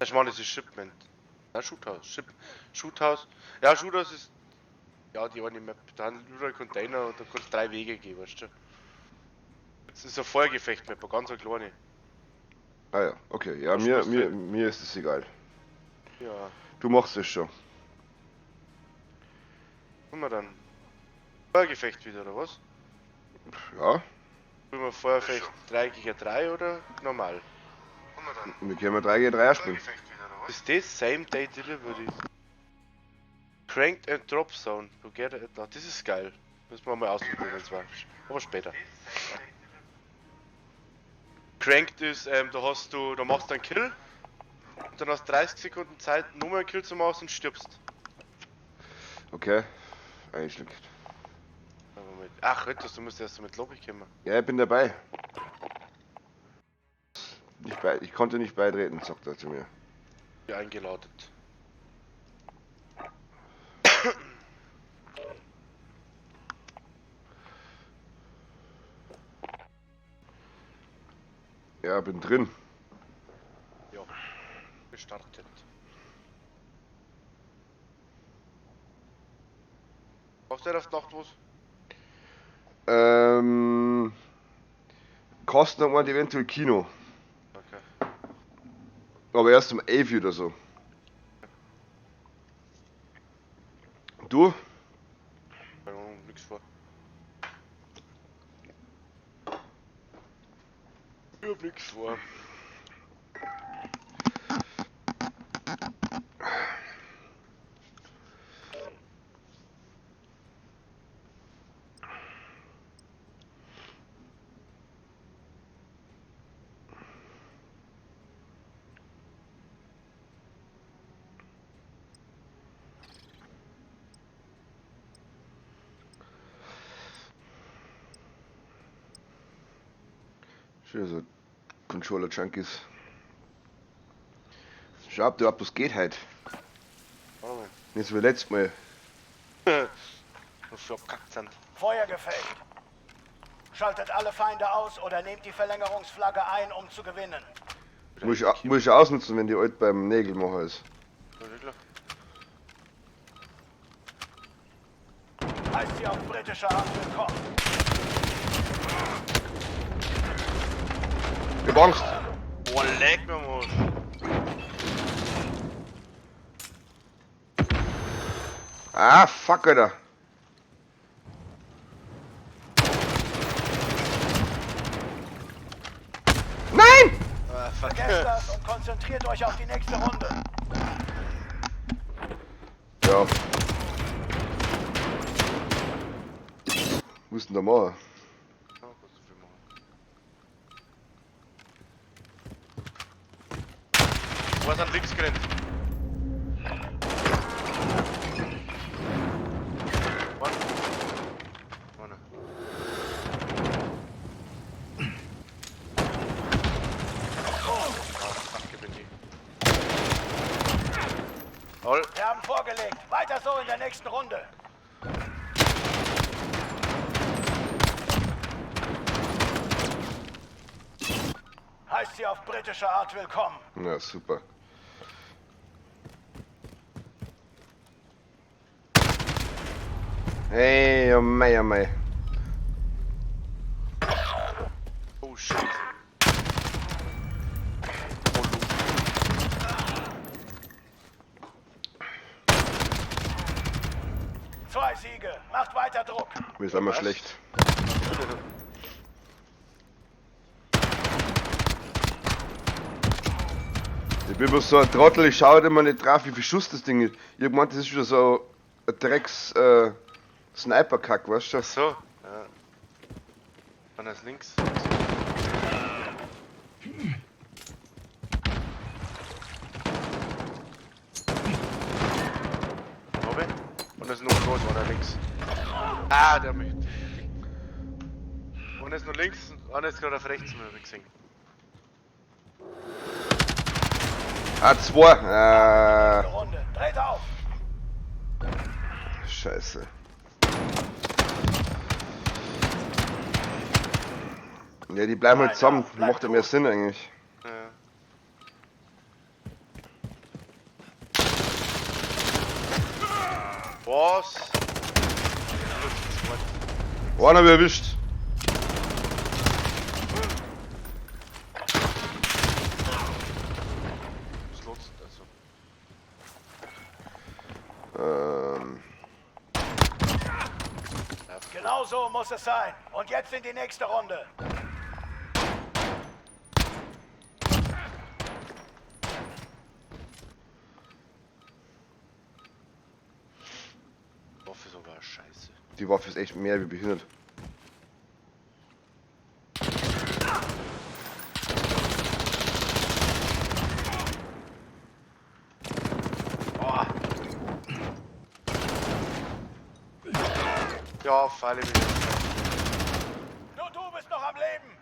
Ich meine, das ist Shipment. Ja, Shoothouse. Ship, Shoothouse. Ja, Shoothouse ist. Ja, die eine Map. Da haben überall Container und da kannst du drei Wege gehen, weißt du. Das ist eine Feuergefecht-Map, eine ganz eine kleine. Ah ja, okay. Ja, Das mir, passt mir, halt. mir ist es egal. Ja, Du machst es schon. gucken wir dann. Feuergefecht wieder, oder was? Ja, Wollen wir Feuergefecht 3 gegen 3 oder normal? wir können 3 gegen 3 spielen. Ist das Same Day Delivery? Cranked and Drop Zone. Together at last. Das ist geil. Müssen wir mal ausprobieren, und zwar. Aber später. Cranked ist, da hast du, da machst du einen Kill und dann hast du 30 Sekunden Zeit, nochmal einen Kill zu machen und stirbst. Okay. Eigentlich schlecht. Aber mit, ach, Ritters, du musst erst mit Lobby kommen. Ja, ich bin dabei. Nicht bei, ich konnte nicht beitreten, sagt er zu mir. Ja, eingeladet. Ja, bin drin. Ja. Gestartet. Brauchst du auf die Nacht was? Ähm, Kosten hat man eventuell Kino. Okay. Aber erst um 11 oder so. Du? Keine Ahnung, nix vor. Ich hab nix vor. Schön so Controller Junkies. Schau, ob du ob das geht halt. Warte mal. Nicht so wie letztes Mal. Was für abgekackt sind. Feuergefecht. Schaltet alle Feinde aus oder nehmt die Verlängerungsflagge ein, um zu gewinnen. Muss ich ausnutzen, wenn die alt beim Nägelmacher ist. Ja, klar. Heißt sie auf britischer Art willkommen. Ich hab Angst. Boah, leck mir am Arsch. Ah, fuck, Alter. Nein! Ah, fuck. Vergesst das und konzentriert euch auf die nächste Runde. Ja. Was ist denn da machen? Ja, kannst du viel machen. Was an links gerannt? One. Vorne. Ah, fuck, ich bin die. All. Wir haben vorgelegt. Weiter so in der nächsten Runde. Heißt sie auf britische Art willkommen. Na, super. Hey, oh mei, oh mei. Oh shit. Oh, du. Zwei Siege. Macht weiter Druck. Mir ist einmal Was? schlecht. Ich bin bloß so ein Trottel, ich schaue halt immer nicht drauf, wie viel Schuss das Ding ist. Ich hab gemeint, das ist wieder so ein Drecks Sniper-Kack, weißt du? Ach so. Ja. Einer ist links. Robin? Und das ist nur rot, einer links. Ah, der mich. Einer ist nur links und einer ist gerade auf rechts, hab ich gesehen. Ah, zwei. Ah, Nächste Runde. Dreht auf. scheiße. Ja, die bleiben halt zusammen. Macht ja mehr Sinn eigentlich. Ja. Was? Einen hab ich erwischt. Was lotzt also? Genau so muss es sein. Und jetzt in die nächste Runde. Die Waffe ist aber scheiße. Die Waffe ist echt mehr wie behindert. Oh. Ja, falle mich. Nur du bist noch am Leben.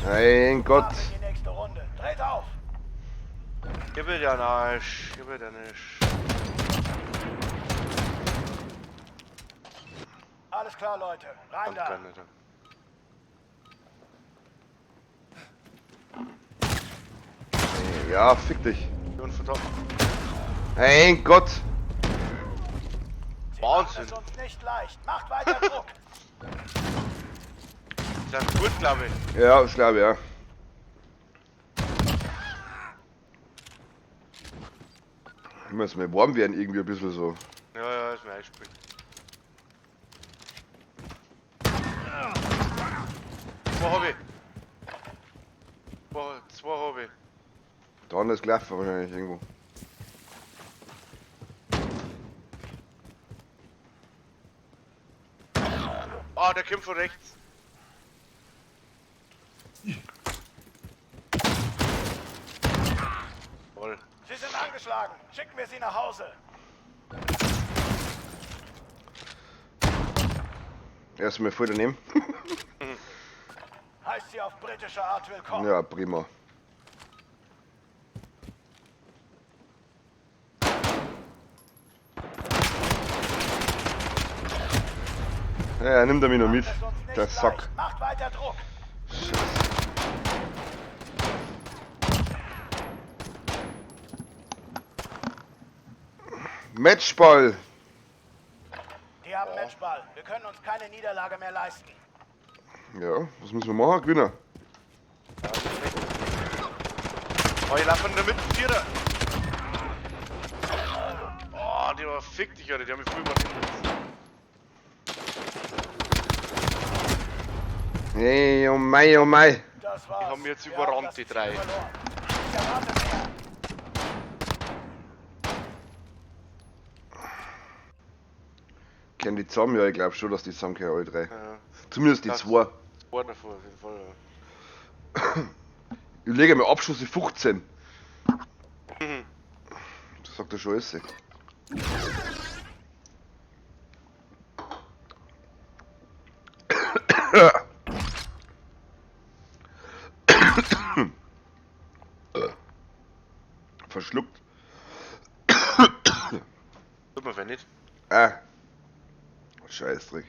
Mein Gott. Ab in die nächste Runde. Dreht auf. Gib mir den Arsch, gib mir den Arsch. Alles klar, Leute. Rein da. Handgun, Alter. Ja, fick dich. Und verdammt. Mein Gott. Sie Wahnsinn. machen es uns nicht leicht. Macht weiter Druck. Die sind gut, glaube ich. Ja, das glaube ich, ja. Ich muss mal warm werden irgendwie ein bisschen so. Ja, ja, ist mir eingespielt. Zwei hab ich. Zwei hab ich. Da ist gelaufen wahrscheinlich irgendwo. Ah, der kommt von rechts. Jawohl. Sie sind angeschlagen. Schicken wir sie nach Hause. Erstmal voll daneben. Heißt sie auf britische Art willkommen. Ja, prima. Ja, nimmt er mich noch mit. Es uns nicht Der leicht. Sack. Macht weiter Druck. Scheiße. Matchball. Die haben Matchball. Wir können uns keine Niederlage mehr leisten. Ja, was müssen wir machen? Gewinner. Oh, ich laufe in der Mitte, Vierer. Oh, die war fick dich, Alter. Die haben mich voll überrannt. Hey, oh mei, oh mei. Das war's. Die haben jetzt Wir überrannt, haben das die Ziel drei. verloren. Ich erwarte mehr. Kennen die zusammen? Ja, ich glaube schon, dass die zusammen können, alle drei. Ja. Zumindest die Das- zwei. Zwei davor, auf jeden Fall. Ja. Ich lege mir Abschluss 15. Das sagt er schon alles. Verschluckt. Tut mir wenn nicht. Ah. Scheißdreck.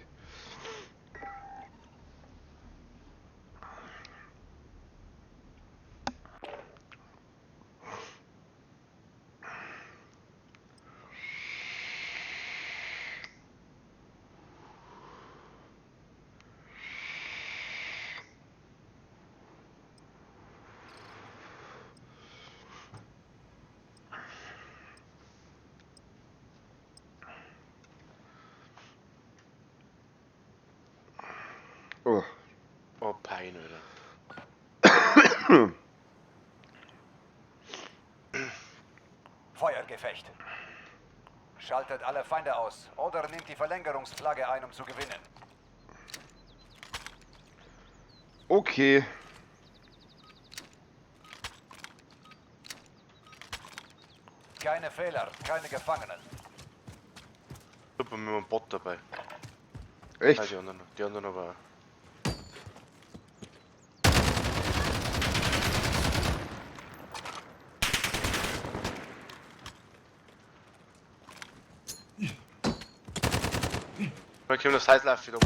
Oh. Oh, Pein, Alter. Feuergefecht. Schaltet alle Feinde aus oder nehmt die Verlängerungsflagge ein, um zu gewinnen. Okay. Keine Fehler, keine Gefangenen. Super, mit einem Bot dabei. Echt? Nein, die anderen aber. Da kommt das Heißlauf wieder.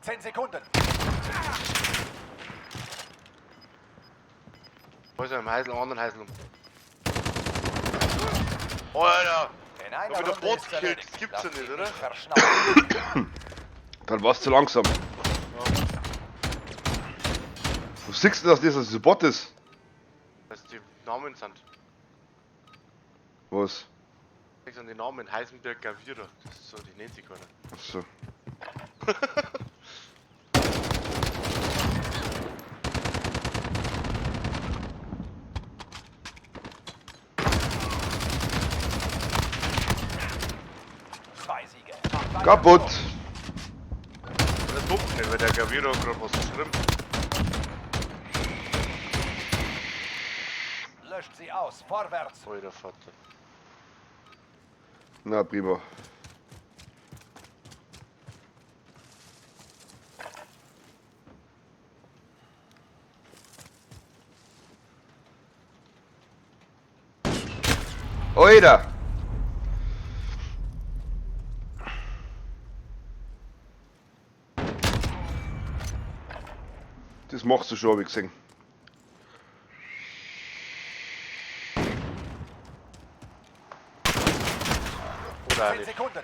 10 Sekunden. Wo ist er? Im Heisel, anderen Heisel. Alter! In einer Aber der Runde Bot ist's killt, erledigt. das gibt's ja Lasst nicht, sie oder? verschnaufen. Dann war's zu langsam. Wo siehst du, dass das ein Bot ist? Dass die Namen sind. Was? Das sind die Namen Heisenberg Gavira. Das ist so, die nennt sich keiner. Achso. Zwei Siege. Macht weiter Kaputt! so. Das tut nicht, weil der Gavira hat gerade was geschrieben. Löscht sie aus. Vorwärts. Alter Vater. Na prima. Oida! Das machst du schon, hab ich gesehen. Oder auch 10 nicht. Sekunden.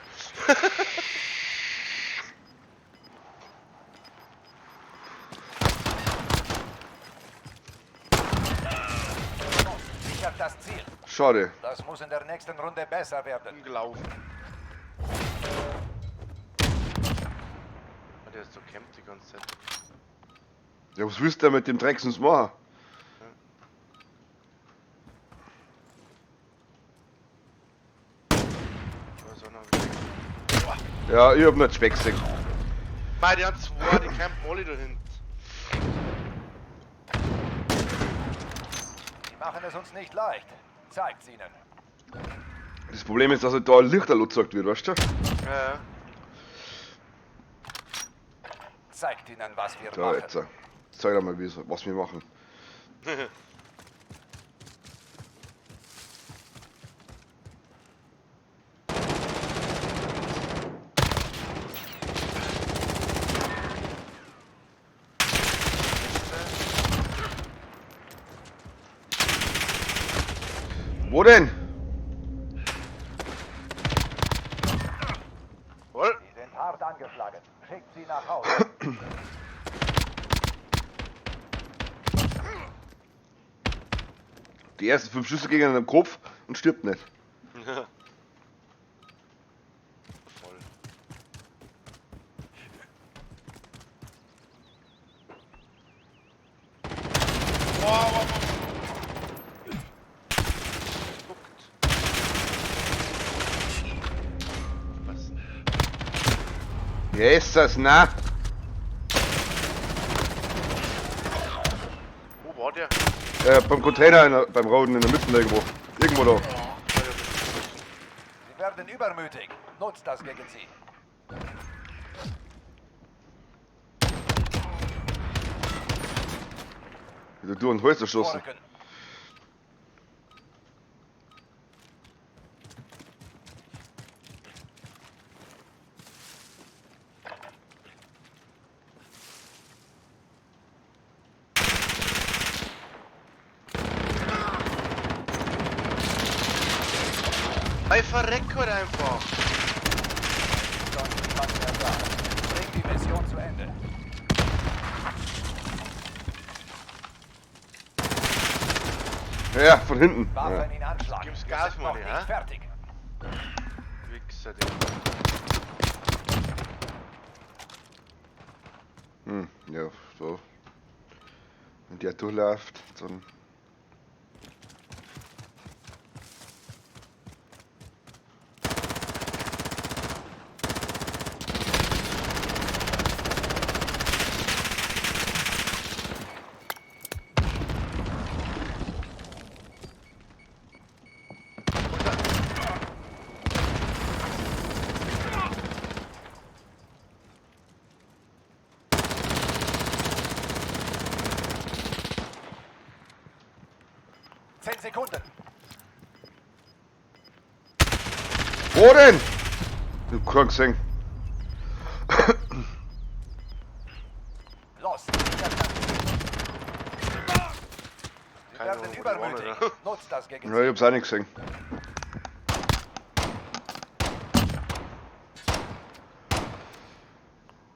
Los, sichert das Ziel. Schade. Das muss in der nächsten Runde besser werden. Umgelaufen. Ah, der ist so campt die ganze Zeit. Ja, was willst du denn mit dem Dreck sonst machen? Aber so noch wieder. Ja, ich hab nicht Speck gesehen. Mei, die haben zwei, die campen alle da hinten. Die machen es uns nicht leicht. Zeigt's ihnen. Das Problem ist, dass halt da ein Lichterloh gezeigt wird, weißt du? Ja, ja. Zeigt ihnen, was wir Da, machen. jetzt. Zeig dir mal, was wir machen. Wo denn? Jawohl. Sie sind hart angeschlagen. Schickt sie nach Hause. Die ersten 5 Schüsse gegen ihn im Kopf und stirbt nicht. Voll. Wow, wow, wow. Guckt. Was? Jesus, na! Wo war der? Beim Container, beim Roden in der Mitte irgendwo. Irgendwo da. Sie werden übermütig. Nutzt das gegen sie. Du, du und Holz erschossen. Vorrücken. Ey, verreck halt einfach. Sonst niemand mehr da. Bring die Mission zu Ende. Ja, von hinten. Ja. Waffen in Anschlag. Gib's Wir Gas, sind noch Manni, nicht hä? fertig. Wichser, der. Hm, ja, so. Wenn der durchläuft, dann. Zehn Sekunden. Wo denn? Ich hab keinen gesehen. Übermütig. Oder? Nutzt das Ja, Gegenziel. ich hab's auch nicht gesehen.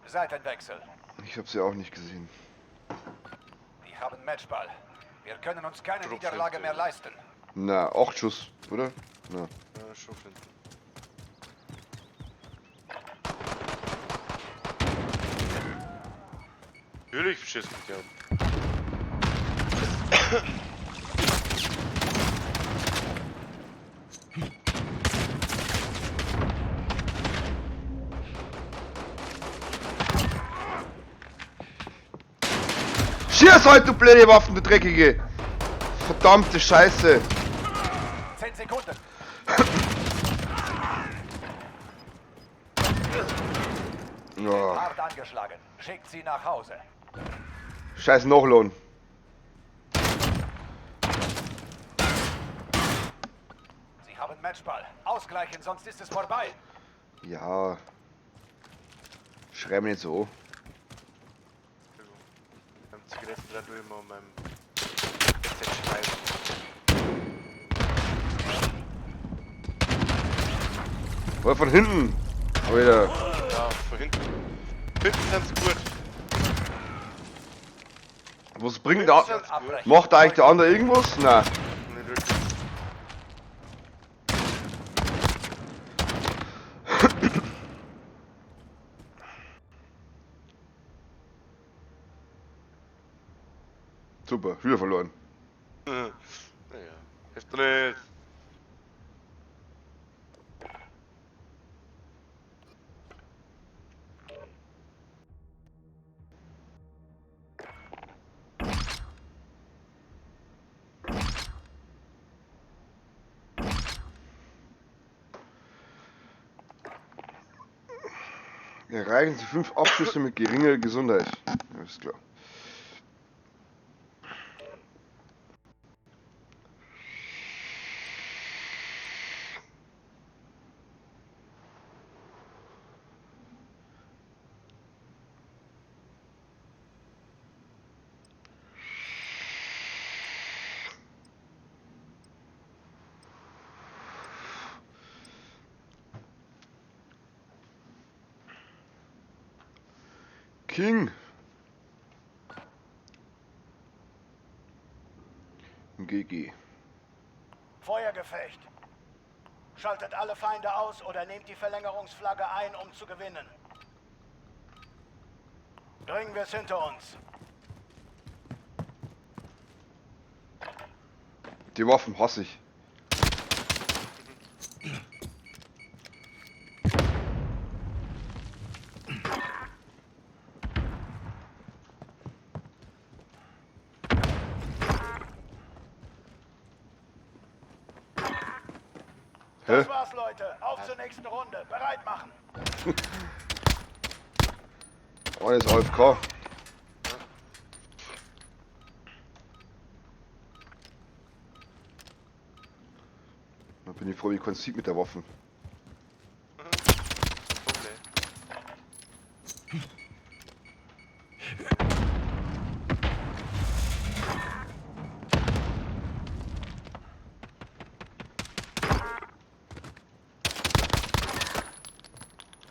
Seitenwechsel. Ich hab's ja auch nicht gesehen. Wir haben Matchball. Wir können uns keine Druck Niederlage sind, mehr ja. leisten. Na, 8 Schuss, oder? Na. Ja, schon finden. Natürlich schießt mich ab. Schieß halt, du blöde Waffen, du dreckige! Verdammte Scheiße! 10 Sekunden. Ja, Hart angeschlagen. Schickt sie nach Hause. scheiß Nachlohn. Sie haben Matchball. Ausgleichen, sonst ist es vorbei. Ja. Schrei mich nicht so. Beim Zigaretten dran tue ich immer an meinem Headset schreiben. Oder von hinten! Alter. Ja, von hinten. Hinten sind's gut. Was bringt da? Hinten sind's gut. Abbrechen. Macht eigentlich der andere irgendwas? Nein. Nicht wirklich. Super, wieder verloren. Naja, hilft doch nicht. Erreichen Sie 5 Abschüsse mit geringer Gesundheit. Ja, ist klar. King. GG. Feuergefecht. Schaltet alle Feinde aus oder nehmt die Verlängerungsflagge ein, um zu gewinnen. Bringen wir es hinter uns. Die Waffen hasse ich. Hä? Das war's, Leute. Auf zur nächsten Runde. Bereit machen. Oh, das ist AFK. Da bin ich froh, wie kein Sieg mit der Waffen. Problem.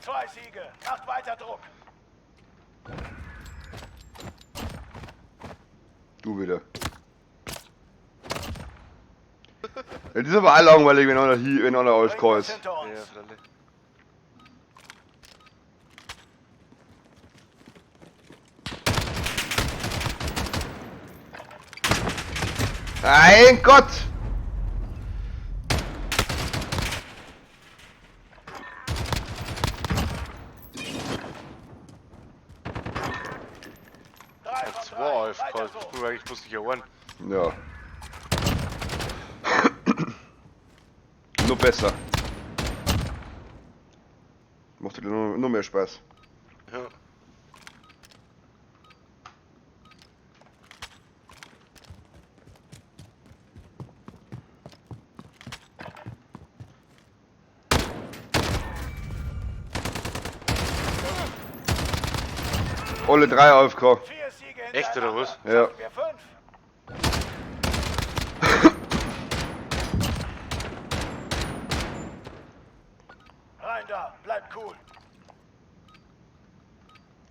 Zwei Siege. Macht weiter Druck. Du wieder. Ja, das ist aber auch langweilig, wenn einer hier, wenn einer AFK Bringen wir's ist. hinter Ja, uns. freilich. Mein Gott! Drei von Zwei drei. AFK, Weiter das so. ist eigentlich bloß nicht einen. Ja. Nur besser. Macht dir nur mehr Spaß. Ja. Alle drei AFK. Vier Siege Echt, oder was? Ja. Schaffen wir fünf. Einen da. Bleibt cool.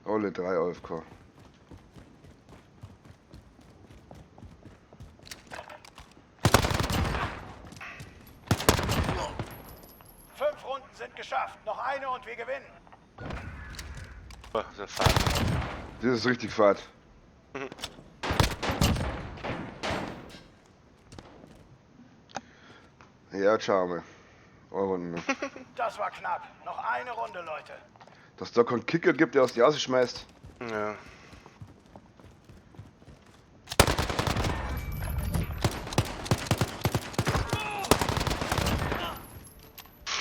Alle drei AFK. Fünf Runden sind geschafft. Noch eine und wir gewinnen. Boah, ist ja fad. Das ist richtig fad. Ja, ciao, mal. Eine Runde noch. Das war knapp. Noch eine Runde, Leute. Dass da keinen Kicker gibt, der aus die Hause schmeißt. Ja.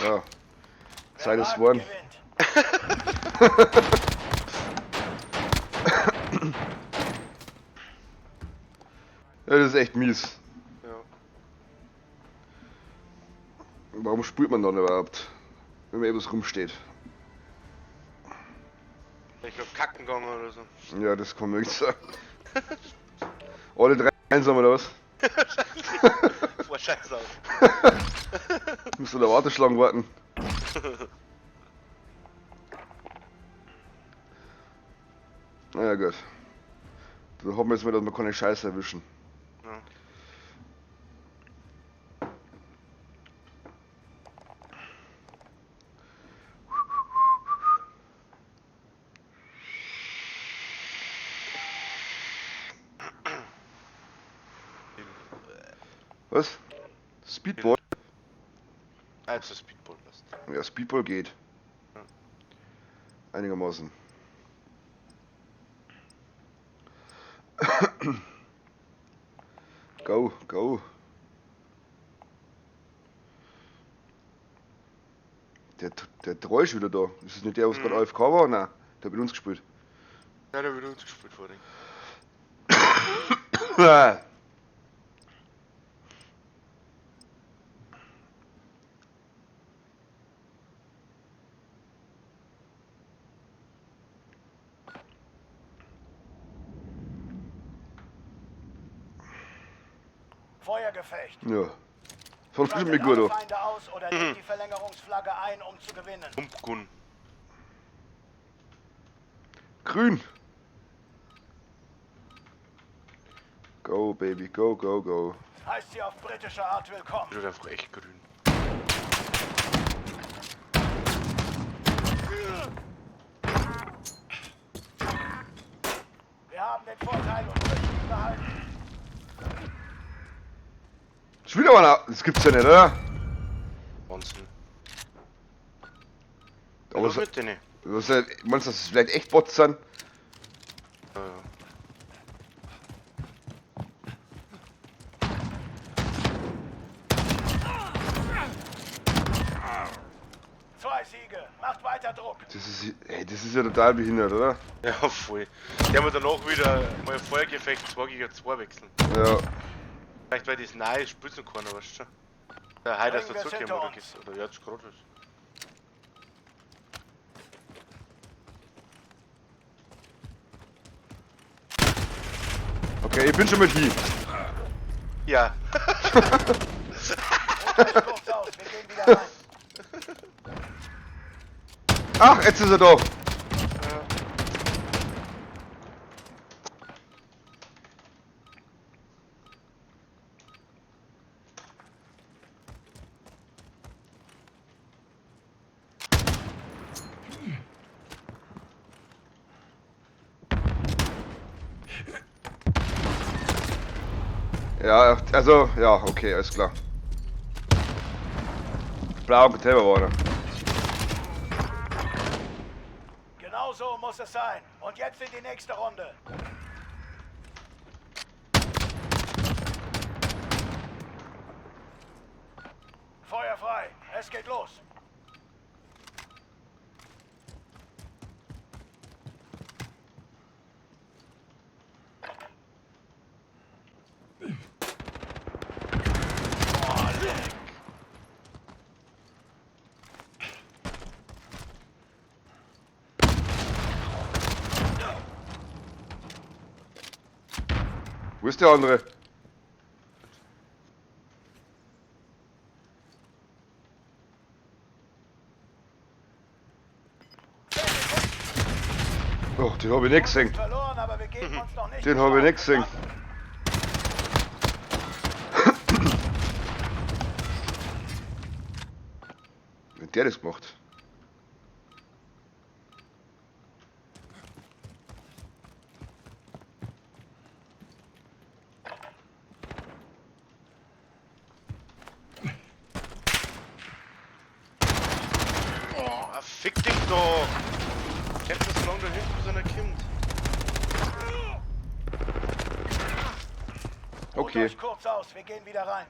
Ja. Wer Zeit ist wagt, geworden. gewinnt. Ja, das ist echt mies. Ja. Warum spielt man dann überhaupt? Wenn man etwas rumsteht. Ich glaub, kacken gegangen oder so. Ja, das kann möglich sein. Alle drei einsam oder was? Boah, scheiße aus. Musst du in der Warteschlange warten. Na ja, gut. Da hoffen wir jetzt mal, dass wir keine Scheiße erwischen. Ja. Was? Speedball? Also Speedball passt. Ja, Speedball geht. Einigermaßen. Go, go. Der Troll ist wieder da. Ist das nicht der, was gerade AFK war? Nein, der hat mit uns gespielt. Ja, der wird uns gespielt vorhin. Feuergefecht. Ja. Sonst Schaltet bestimmt mir gut alle an. Feinde aus oder nehmt die Verlängerungsflagge ein, um zu gewinnen. Pumpgun. Grün. Go, Baby, go, go, go. Heißt sie auf britische Art willkommen. Wird einfach echt grün. Wir haben den Vorteil und möchten ihn behalten. Schon wieder einer. Das gibt's ja nicht, oder? Wahnsinn. Aber Was so, mit denen? was, meinst du, dass es vielleicht echt Bots sind? Ja, ja. Zwei Siege. Macht weiter Druck. Das ist, ey, das ist ja total behindert, oder? Ja, voll. Der haben wir danach wieder mal Feuergefecht 2 gegen 2 wechseln. Ja. Vielleicht weil das nahe spitzen kann, weißt du schon. Der heute erst Bringen wir's dazugekommen hinter oder, uns. gestern, oder jetzt gerade ist. Okay, ich bin schon mit hier. Ja. Ruht euch kurz aus. Wir gehen wieder rein. Ach, jetzt ist er da. Ja, also, ja, okay, alles klar. Blau Container war er. Genau so muss es sein. Und jetzt in die nächste Runde. Feuer frei. Es geht los. Boah, leck. Wo ist der andere? Oh, den hab ich nicht gesehen. Verloren, aber wir geben uns noch nicht Den habe ich nicht gesehen. Wenn der das gemacht. Oh, fick dich doch! Kämpft das so lange da hinten, bis einer kommt. Ruht Okay. euch kurz aus, wir gehen wieder rein.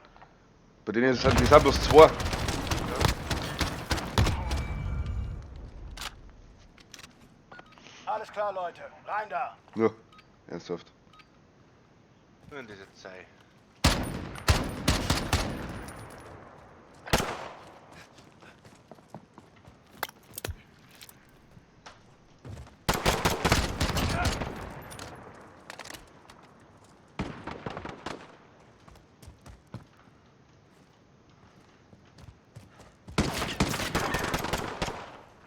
Bei denen sind, die sind bloß zwei. Alles klar, Leute. Rein da. Ja, ernsthaft. Nur in dieser Zeit.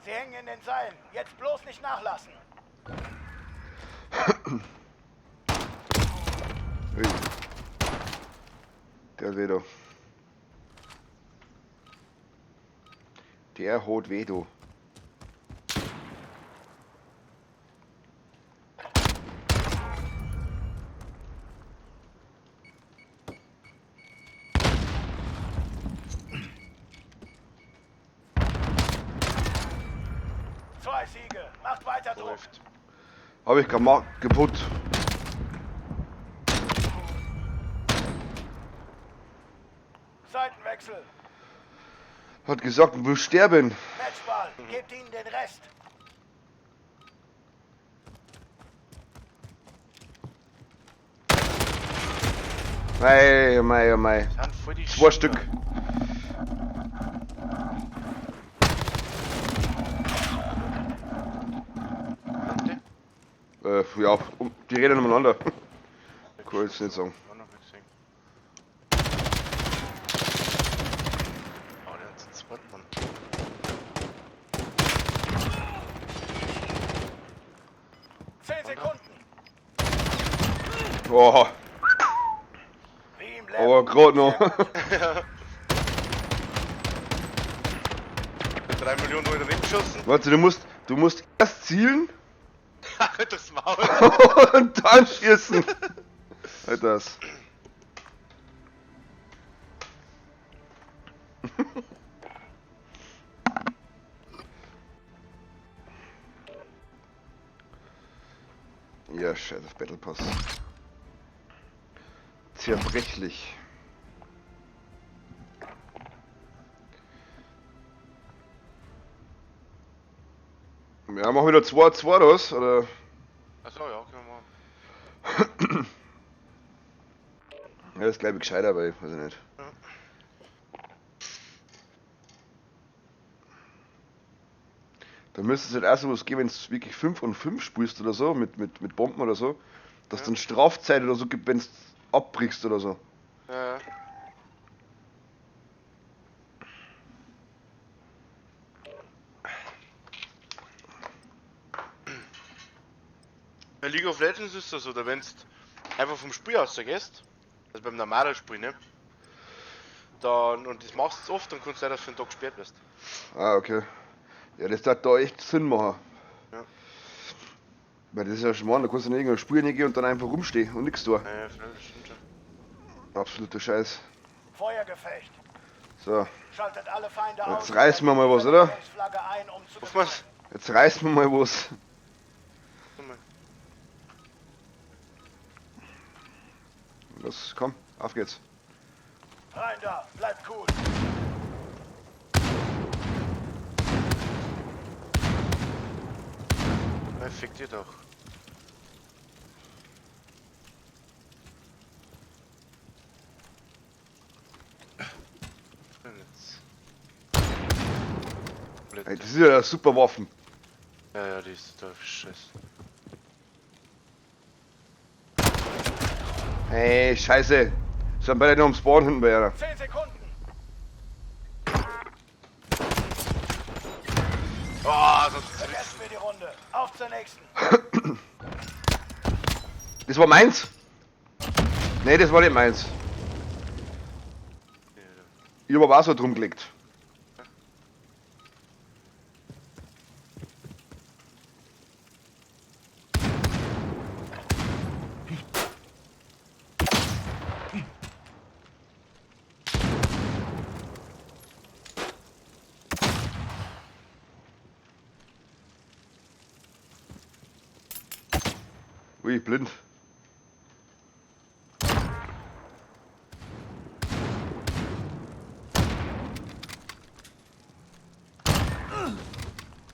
Sie hängen in den Seilen. Jetzt bloß nicht nachlassen. Ui. Der hat weh da. Der hat weh da. Zwei Siege. Macht weiter Druck. Läuft. Hab ich gemacht, kaputt. Seitenwechsel. Hat gesagt, will sterben. Matchball. Gebt ihnen den Rest. Mei, mei, mei. Sind voll die Zwei Schinder. Stück. Warte. Ja, die reden umeinander. Cool, jetzt nicht sagen. Auch noch nicht gesehen. Oh, der hat zu zweit, Mann. 10 Sekunden. Boah, Wie im Leben. aber gerade noch. Mit 3 Millionen Leute weggeschossen. Warte, du musst erst zielen Halt das Maul. und dann schießen. Halt das. Ja, scheiß auf Battle Pass. Zerbrechlich. Ja, machen wir wieder 2-2 raus, oder? Achso, ja, können wir machen. Ja, das ist glaube ich gescheiter, aber ich weiß ich nicht. Ja. Da müsste es halt auch sowas geben, wenn es wirklich 5 und 5 spielst oder so, mit Bomben oder so, dass Ja. dann Strafzeit oder so gibt, wenn es abbrichst oder so. Ja. Bei League of Legends ist das so, da wenn du einfach vom Spiel aus gehst, also beim normalen Spiel, ne? Dann, und das machst du oft, dann kannst du sein, dass du für einen Tag gesperrt wirst. Ah, okay. Ja, das darf da echt Sinn machen. Ja. Weil das ist ja Schmarrn, da kannst du in irgendein Spiel nicht gehen und dann einfach rumstehen und nichts tun. Ja, ja, das stimmt schon. Absoluter Scheiß. Feuergefecht. So, Schaltet alle Feinde Jetzt aus. reißen wir mal was, oder? Flagge ein, um zu Auf was? jetzt reißen wir mal was. Warte mal. Los, komm, auf geht's. Rein da. Bleibt cool. Na, fick dich doch. Was denn jetzt? Blöd. Ey, das ist ja eine super Waffen. Ja, ja, die ist total scheiße. Ey, scheiße. Sind beide noch am Spawn hinten bei einer. 10 Sekunden. Oh, Ah, sonst Vergessen wir die Runde. Auf zur nächsten. Das war meins. Nee, das war nicht meins. Ich hab aber auch so drum gelegt. Ui, blind.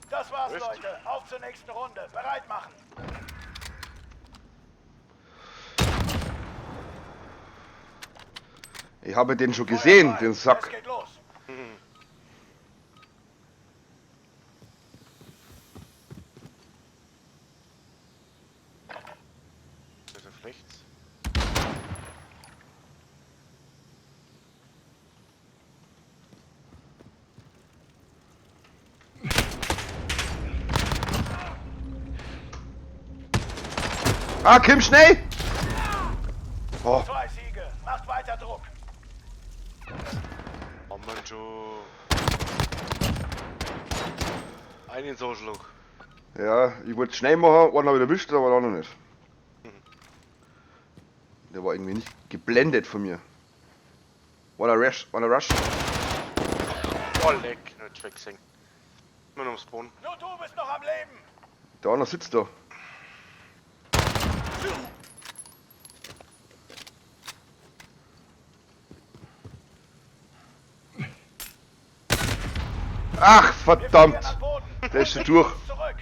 Das war's, Läuft. Leute. Auf zur nächsten Runde. Bereit machen. Ich habe den schon gesehen, Feuer frei. den Sack. Es geht los. Das ist rechts. Ah, Kim, schnell! Oh, Zwei Siege. Macht weiter Druck. Haben wir schon. Einen Soschlag. ja, ich wollte schnell machen, einen habe ich erwischt, aber den anderen nicht. Der war irgendwie nicht geblendet von mir. Wanna rush, wanna rush. Oh, leck. Nicht schwer gesehen. Immer noch am Spawn. Nur du bist noch am Leben. Der andere sitzt da. Ach, Wir verdammt! verlieren an Boden. Der ist schon durch. Zurück.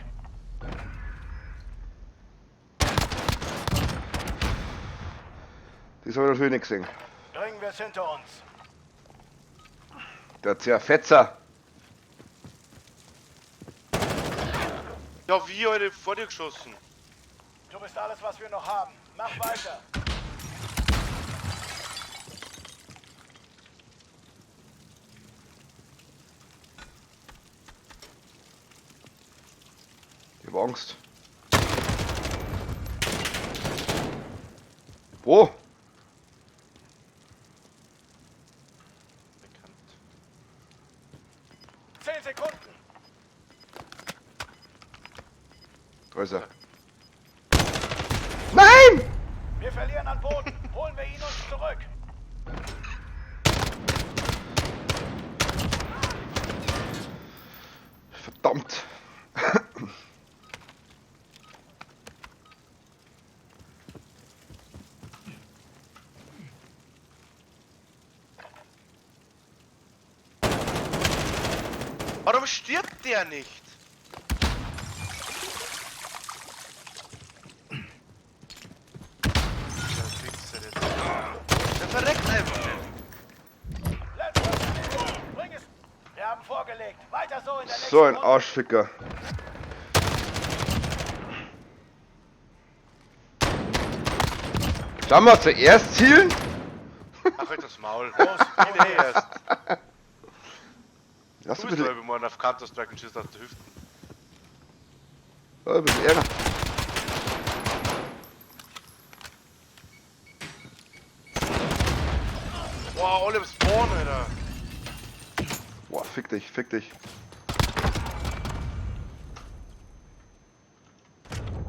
Das habe ich natürlich nicht gesehen. Bringen wir es hinter uns. Der Zerfetzer. Ja, wie, Alter, vor dir geschossen. Du bist alles, was wir noch haben. Mach weiter. Ich hab Angst. Wo? Bekannt. 10 Sekunden. Da ist er. Nein! Wir verlieren an Boden. Holen wir ihn uns zurück. Verdammt. Warum stirbt der nicht? Der Fixer jetzt. Der verreckt einfach nicht. Letzter Spiel. Bring es. Wir haben vorgelegt. Weiter so in der nächsten So ein Runde. Arschficker. Schau mal, zuerst zielen? Ach, halt das Maul. Los, geh erst. Lass Du ein bist bisschen, doch übermorgen auf Counter-Strike und schießt auf die Hüften. ja, ein bisschen Ärger. Boah, alle im Spawn, Alter. Boah, fick dich, fick dich.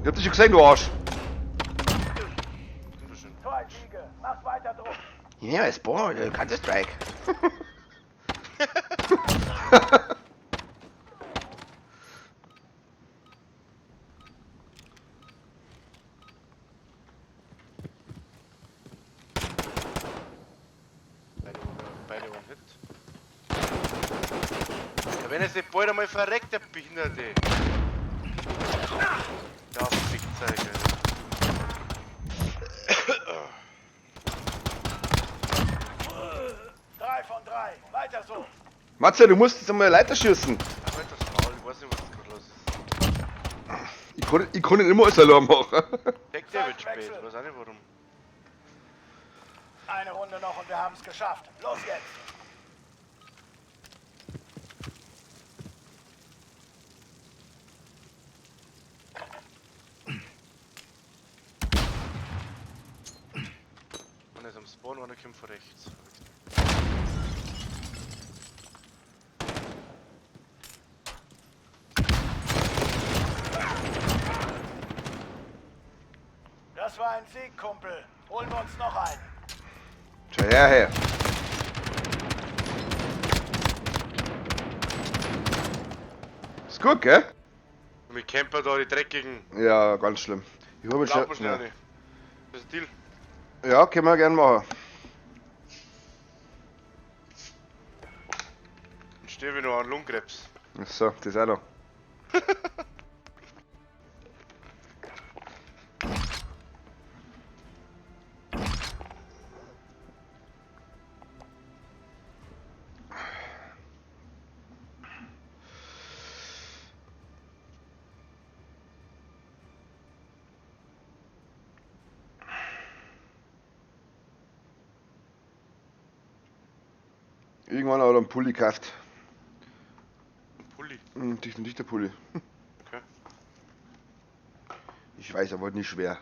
Ich hab dich schon gesehen, du Arsch. Wunderschön. Zwei Siege. Macht weiter Druck. Ja, ist Spawn, Counter-Strike. Beide one Hit. Ja, wenn es nicht bald einmal verreckt, der Behinderte. Ja, Fickzeug, Alter. 3 von 3. Weiter so. Matze, du musst jetzt einmal Leiter schießen. Ach, halt das Maul, ich weiß nicht, was gerade los ist. Ich kann nicht immer alles allein machen. Deckt der wird spät, ich weiß auch nicht warum. Eine Runde noch und wir haben es geschafft. Los jetzt. Spawn, einer kommt von rechts. Das war ein Sieg, Kumpel. Holen wir uns noch einen. Schau her, her. Ist gut, gell? Mit Camper da, die dreckigen. Ja, ganz schlimm. Ich hol mir Glaub mir schon. schnell Ja. nicht. Das ist ein Deal. Ja, können wir gerne machen. Dann sterbe ich noch an Lungenkrebs. Ach so, das auch noch. Irgendwann hat er einen Pulli gekauft. Ein Pulli. Hm, dichter, dichter Pulli. Okay. Ich weiß, aber nicht schwer.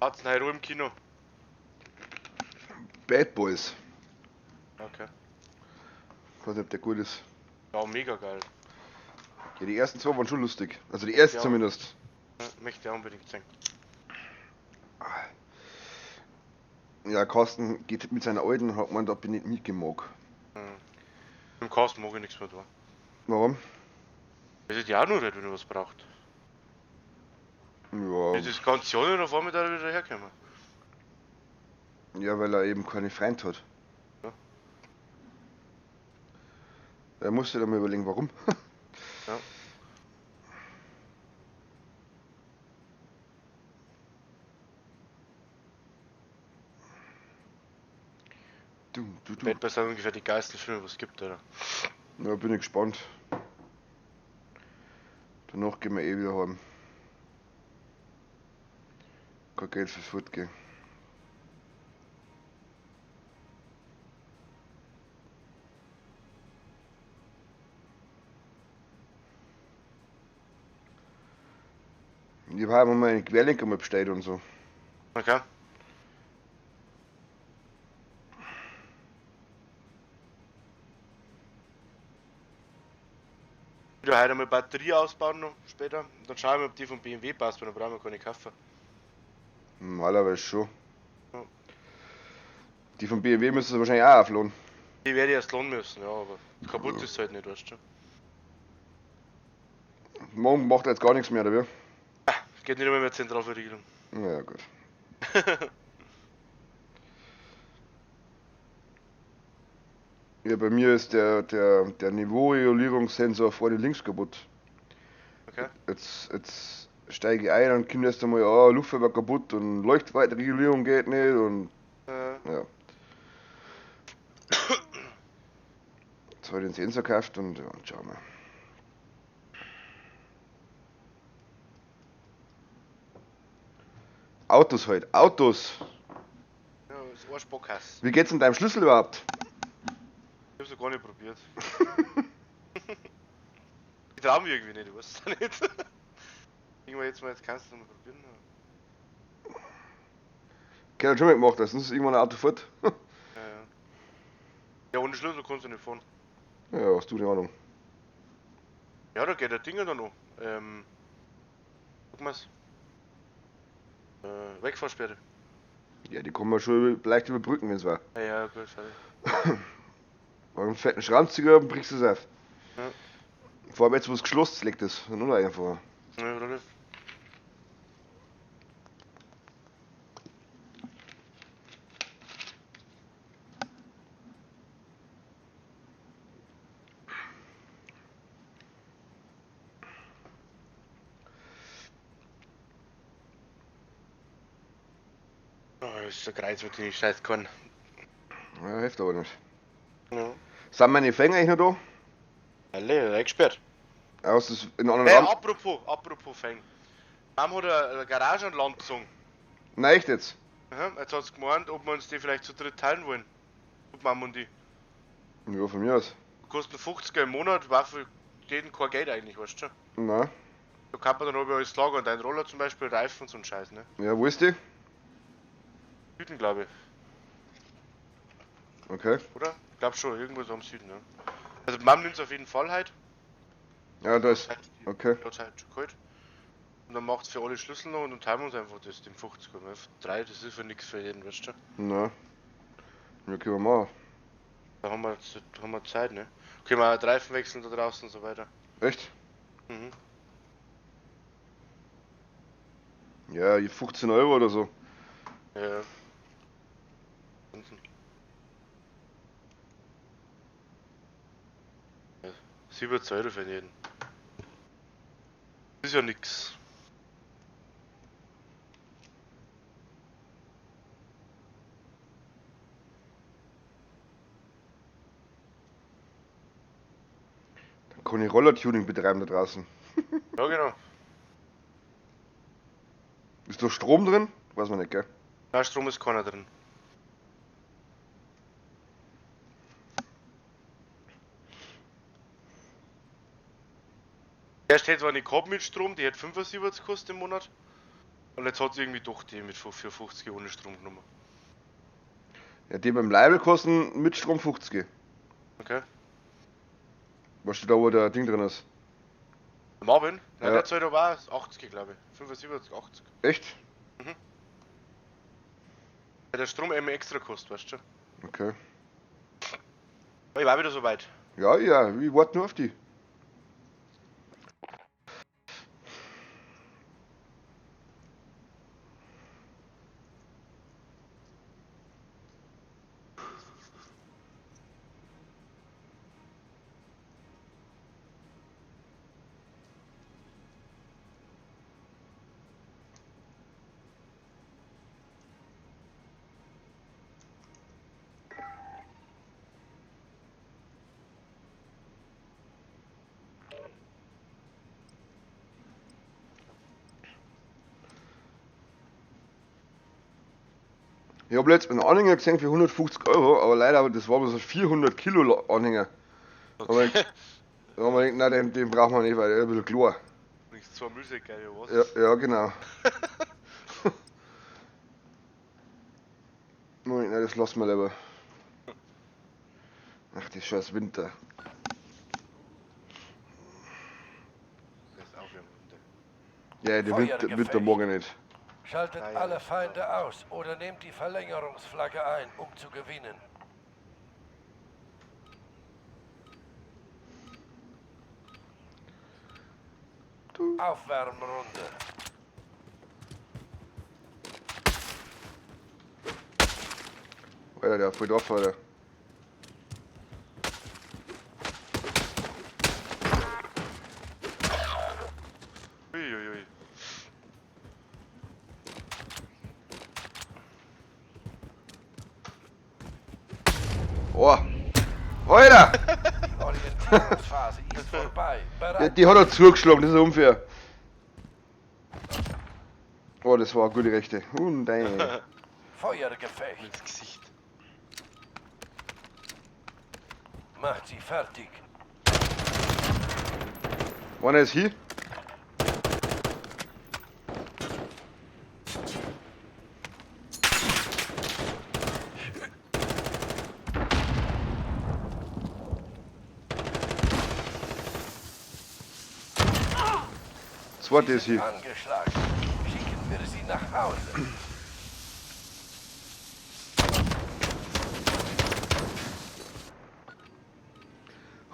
Hat's einen Hero im Kino. Bad Boys. Okay. Ich weiß nicht, ob der gut ist. Ja, mega geil. Ja, die ersten zwei waren schon lustig. Also die erste Ja. zumindest. Ja, möchte ich auch unbedingt sehen. Ja, Carsten geht mit seiner alten, hat man da bin ich mitgemacht. Mhm. Im Carsten mag ich nichts mehr da. Warum? Das ist ja auch nur nicht, wenn er was braucht. Ja, Das ist ganz Jahr nicht auf einmal da wieder herkommen. ja, weil er eben keine Freund hat. Ja. Er musste dann mal überlegen, warum. Ja. Du, du, du. Bad Boys sind ungefähr die geilsten Filme, was es gibt, oder? Ja, bin ich gespannt. Danach gehen wir eh wieder heim. Kein Geld fürs Fortgehen. Ich habe mal einen Querlenker mal bestellt und so. Okay. Ich will heute einmal Batterie ausbauen noch später. Und dann schauen wir, ob die von BMW passt, weil dann brauchen wir keine kaufen. Normalerweise schon. Ja. Die von BMW müssen sie wahrscheinlich auch aufladen. Die werde ich erst lohnen müssen, ja, aber kaputt ist halt nicht, weißt du. Morgen macht er jetzt gar nichts mehr, oder wie? Ah, geht nicht einmal mehr Zentralverriegelung. Ja, gut. Ja, bei mir ist der Niveauregulierungssensor vorne links kaputt. Okay. Jetzt steige ich ein und komme erst einmal, ah, Luftfilter kaputt und Leuchtweitenregulierung geht nicht und ja. Jetzt habe ich den Sensor gekauft und ja, schauen wir. Autos halt, Autos! Ja, das Arschbockhaus. Wie geht's denn deinem Schlüssel überhaupt? Ich hab's noch gar nicht probiert. Ich trau mich irgendwie nicht, ich weiß es nicht. Irgendwann jetzt mal, jetzt kannst du es noch mal probieren. Ich hab schon mal gemacht, sonst ist irgendwann ein Auto fort. Ja, ja. Ja, ohne Schlüssel kannst du nicht fahren. Ja, hast du die Ahnung. Ja, da geht der Ding dann noch. Guck mal's. Wegfahrsperre. Ja, die kann man schon leicht überbrücken, wenn's war. Ja, ja, gut, fertig. Bei einem fetten Schraubenzieher brichst du es auf. Ja. Vor allem jetzt, wo es geschlossen liegt, ist. Nur noch einfacher. Ja, oder? Oh, das ist so Kreuz mit den Scheiß kann. Ja, hilft aber nicht. Ja. Sind meine Fänger eigentlich noch da? Alle, eingesperrt. Aus das in einem anderen Hey, Raum. apropos Fang. Mom hat eine Garage an Land gezogen. Nein, echt jetzt? Aha, jetzt hat's gemeint, ob wir uns die vielleicht zu dritt teilen wollen. Ob Mom und die. Ja, von mir aus. Kosten 50er im Monat, war für jeden kein Geld eigentlich, weißt du schon. Nein. Da kann man dann oben alles lagern, dein Roller zum Beispiel, Reifen und so ein Scheiß, ne? Ja, wo ist die? Süden, glaube ich. Okay. Oder? Ich glaube schon, irgendwo so am Süden, ne? Also Mam nimmt's auf jeden Fall halt. Ja, da ist. Okay. Hat's halt schon geholt. Und dann macht's für alle Schlüssel noch und dann teilen wir uns einfach das, den 50er. Ne? Drei, das ist für nix für jeden, weißt du? Na. Ja, können wir machen. Da haben wir Zeit, ne? Können wir auch Reifen wechseln da draußen und so weiter. Echt? Mhm. Ja, 15 Euro oder so. Ja. Ansonsten. Ja, 7 Euro für jeden. Ist ja nix. Dann kann ich Rollertuning betreiben da draußen. Ja, genau. Ist da Strom drin? Weiß man nicht, gell? Nein, Strom ist keiner drin. Erst hätte zwar nicht gehabt mit Strom, die hat 75 gekostet im Monat. Und jetzt hat sie irgendwie doch die mit 4,50 ohne Strom genommen. Ja, die beim Leibel kosten mit Strom 50. Okay. Weißt du da, wo der Ding drin ist? Der Marvin? Nein, Ja. der zahlt aber auch 80, glaube ich. 75, 80. Echt? Mhm. Weil der Strom eben extra kostet, weißt du? Okay. Aber ich war wieder soweit. Ja, ja, ich warte nur auf die. Ich habe letztens einen Anhänger gesehen für 150 Euro, aber leider, das war bloß ein 400 Kilo Anhänger. Aber ich, da haben wir gedacht, nein, den brauchen wir nicht, weil der ist ein bisschen klar. Nichts zwei Müllsäcke, oder was? Ja, ja, genau. Nein, das lassen wir lieber. Ach, die scheiß Winter. Das ist auch wieder Winter. Ja, der Winter mag ich nicht. Schaltet alle Feinde aus oder nehmt die Verlängerungsflagge ein, um zu gewinnen. Du. Aufwärmrunde. Alter, der voll drauf, Alter. Uiuiui. Oh. Alter! Die Orientierungsphase ist vorbei. Ja, die hat er zugeschlagen, das ist unfair. Oh, das war eine gute Rechte. Und deine. Feuergefecht. Ins Gesicht. Macht sie fertig. Einer ist hier. Zweite ist hier. Angeschlagen. Schicken wir sie nach Hause.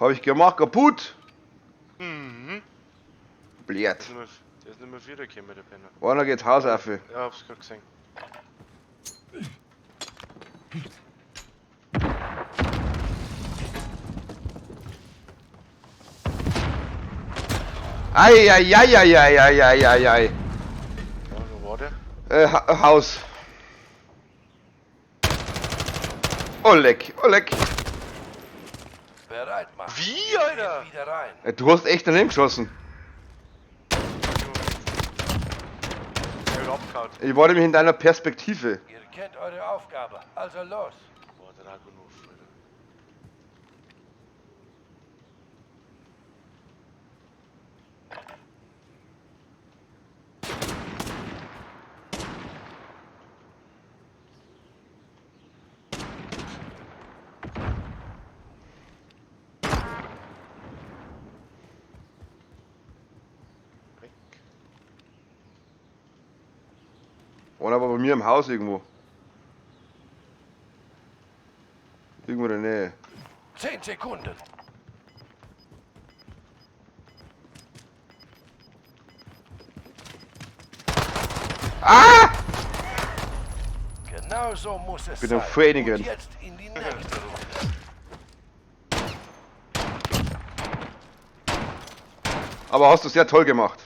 Habe ich gemacht, kaputt. Mhm. Blärt. Der ist nicht mehr wiedergekommen, der Penner. Einer geht Haus auf. Ja, hab's grad gesehen. Ei, ei, ei, ei, ei, ei, ei, ei, ei. Ja, wo war der? Haus. Oh leck, oh leck. Bereit machen. Wie, Alter? Wieder rein. Du hast echt daneben geschossen. Ich hab abgehauen. Ich war nämlich in deiner Perspektive. Ihr kennt eure Aufgabe, also los. Boah, Dragunov, Alter. Einer war bei mir im Haus irgendwo. Irgendwo in der Nähe. 10 Sekunden. Ah! Genau so muss es Bin sein. auf Voll Und jetzt in die nächste Runde. Aber hast du sehr toll gemacht.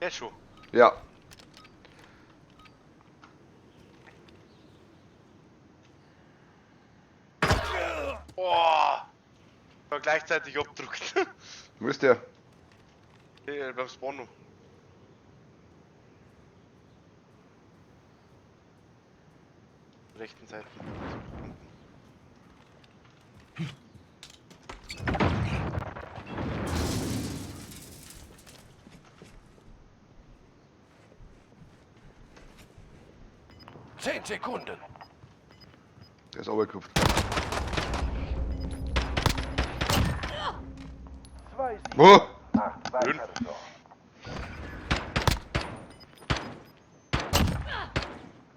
Ja, schon. Ja. Boah! War gleichzeitig abgedruckt. Wo ist der? Ja, beim Spawn noch. Rechten Seite. 10 Sekunden. Der ist runtergekupft. 2, 7, Oh! 8, weiter so.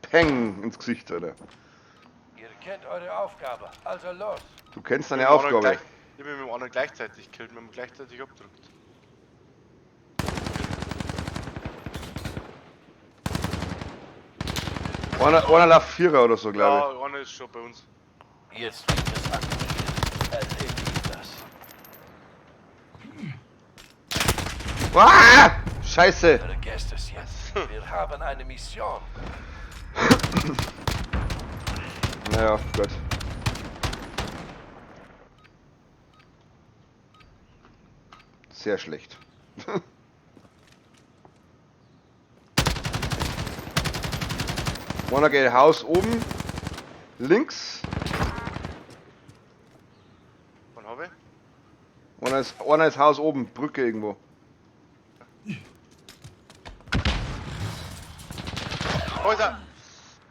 Peng ins Gesicht, Alter. Ihr kennt eure Aufgabe, also los. Du kennst deine Aufgabe. Ich bin mit dem anderen gleichzeitig gekillt, wir haben gleichzeitig abgedrückt. Einer läuft Vierer oder so, glaube Ja, einer ist schon bei uns. Jetzt wird es aktiviert. Erledigt das. ich. Ah! Scheiße! Vergesst es jetzt. Wir haben eine Mission. Naja, gut. Sehr schlecht. Einer geht Haus oben. Links. Wann habe ich? Einer ist Haus oben, Brücke irgendwo. Wo ist er?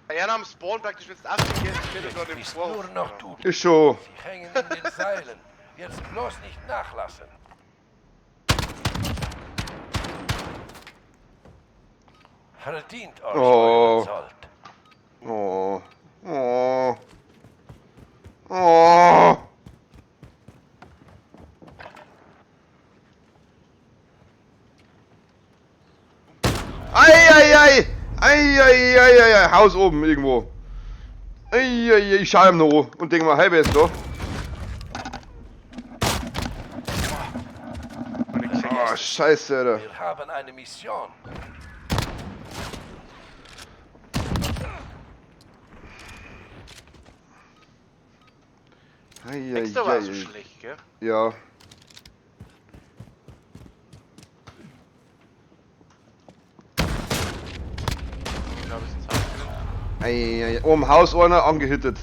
Einer am Spawn praktisch, wenn du 80 gehst, steht er gerade im Bist Vorhof. nur noch du. Ist schon. Sie hängen in den Seilen. Jetzt bloß nicht nachlassen. Verdient euch Oh. euren Sold. Oh. Oh. Oh. Ei, ei, ei. Ei, ei, ei, ei, ei. Haus oben irgendwo. Ei, ei, ei. Ich schau ihm noch an und denk mal, hey, wer ist da? Oh, scheiße, Alter. Wir haben eine Mission. Ei, ei, Nächster war so ei. schlecht, gell? Ja. Ich glaube, es ist ins Haus drin. Ei, ei, ei. Oben Haus einer angehittet.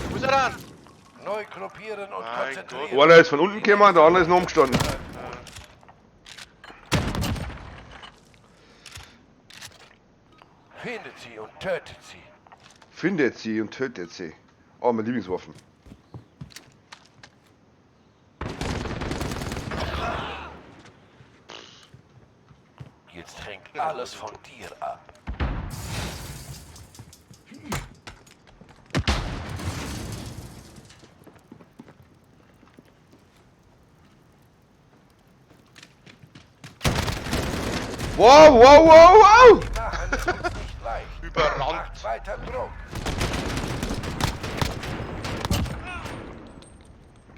Wo ist er dann? Neu gruppieren und Mein konzentrieren. Einer ist von unten gekommen, der andere ist noch umgestanden. Findet sie und tötet sie. Findet sie und tötet sie. Oh, meine Lieblingswaffen. Jetzt hängt alles von dir ab. Wow, wow, wow, wow! Machen es uns nicht leicht. Überrannt. Macht weiter Druck.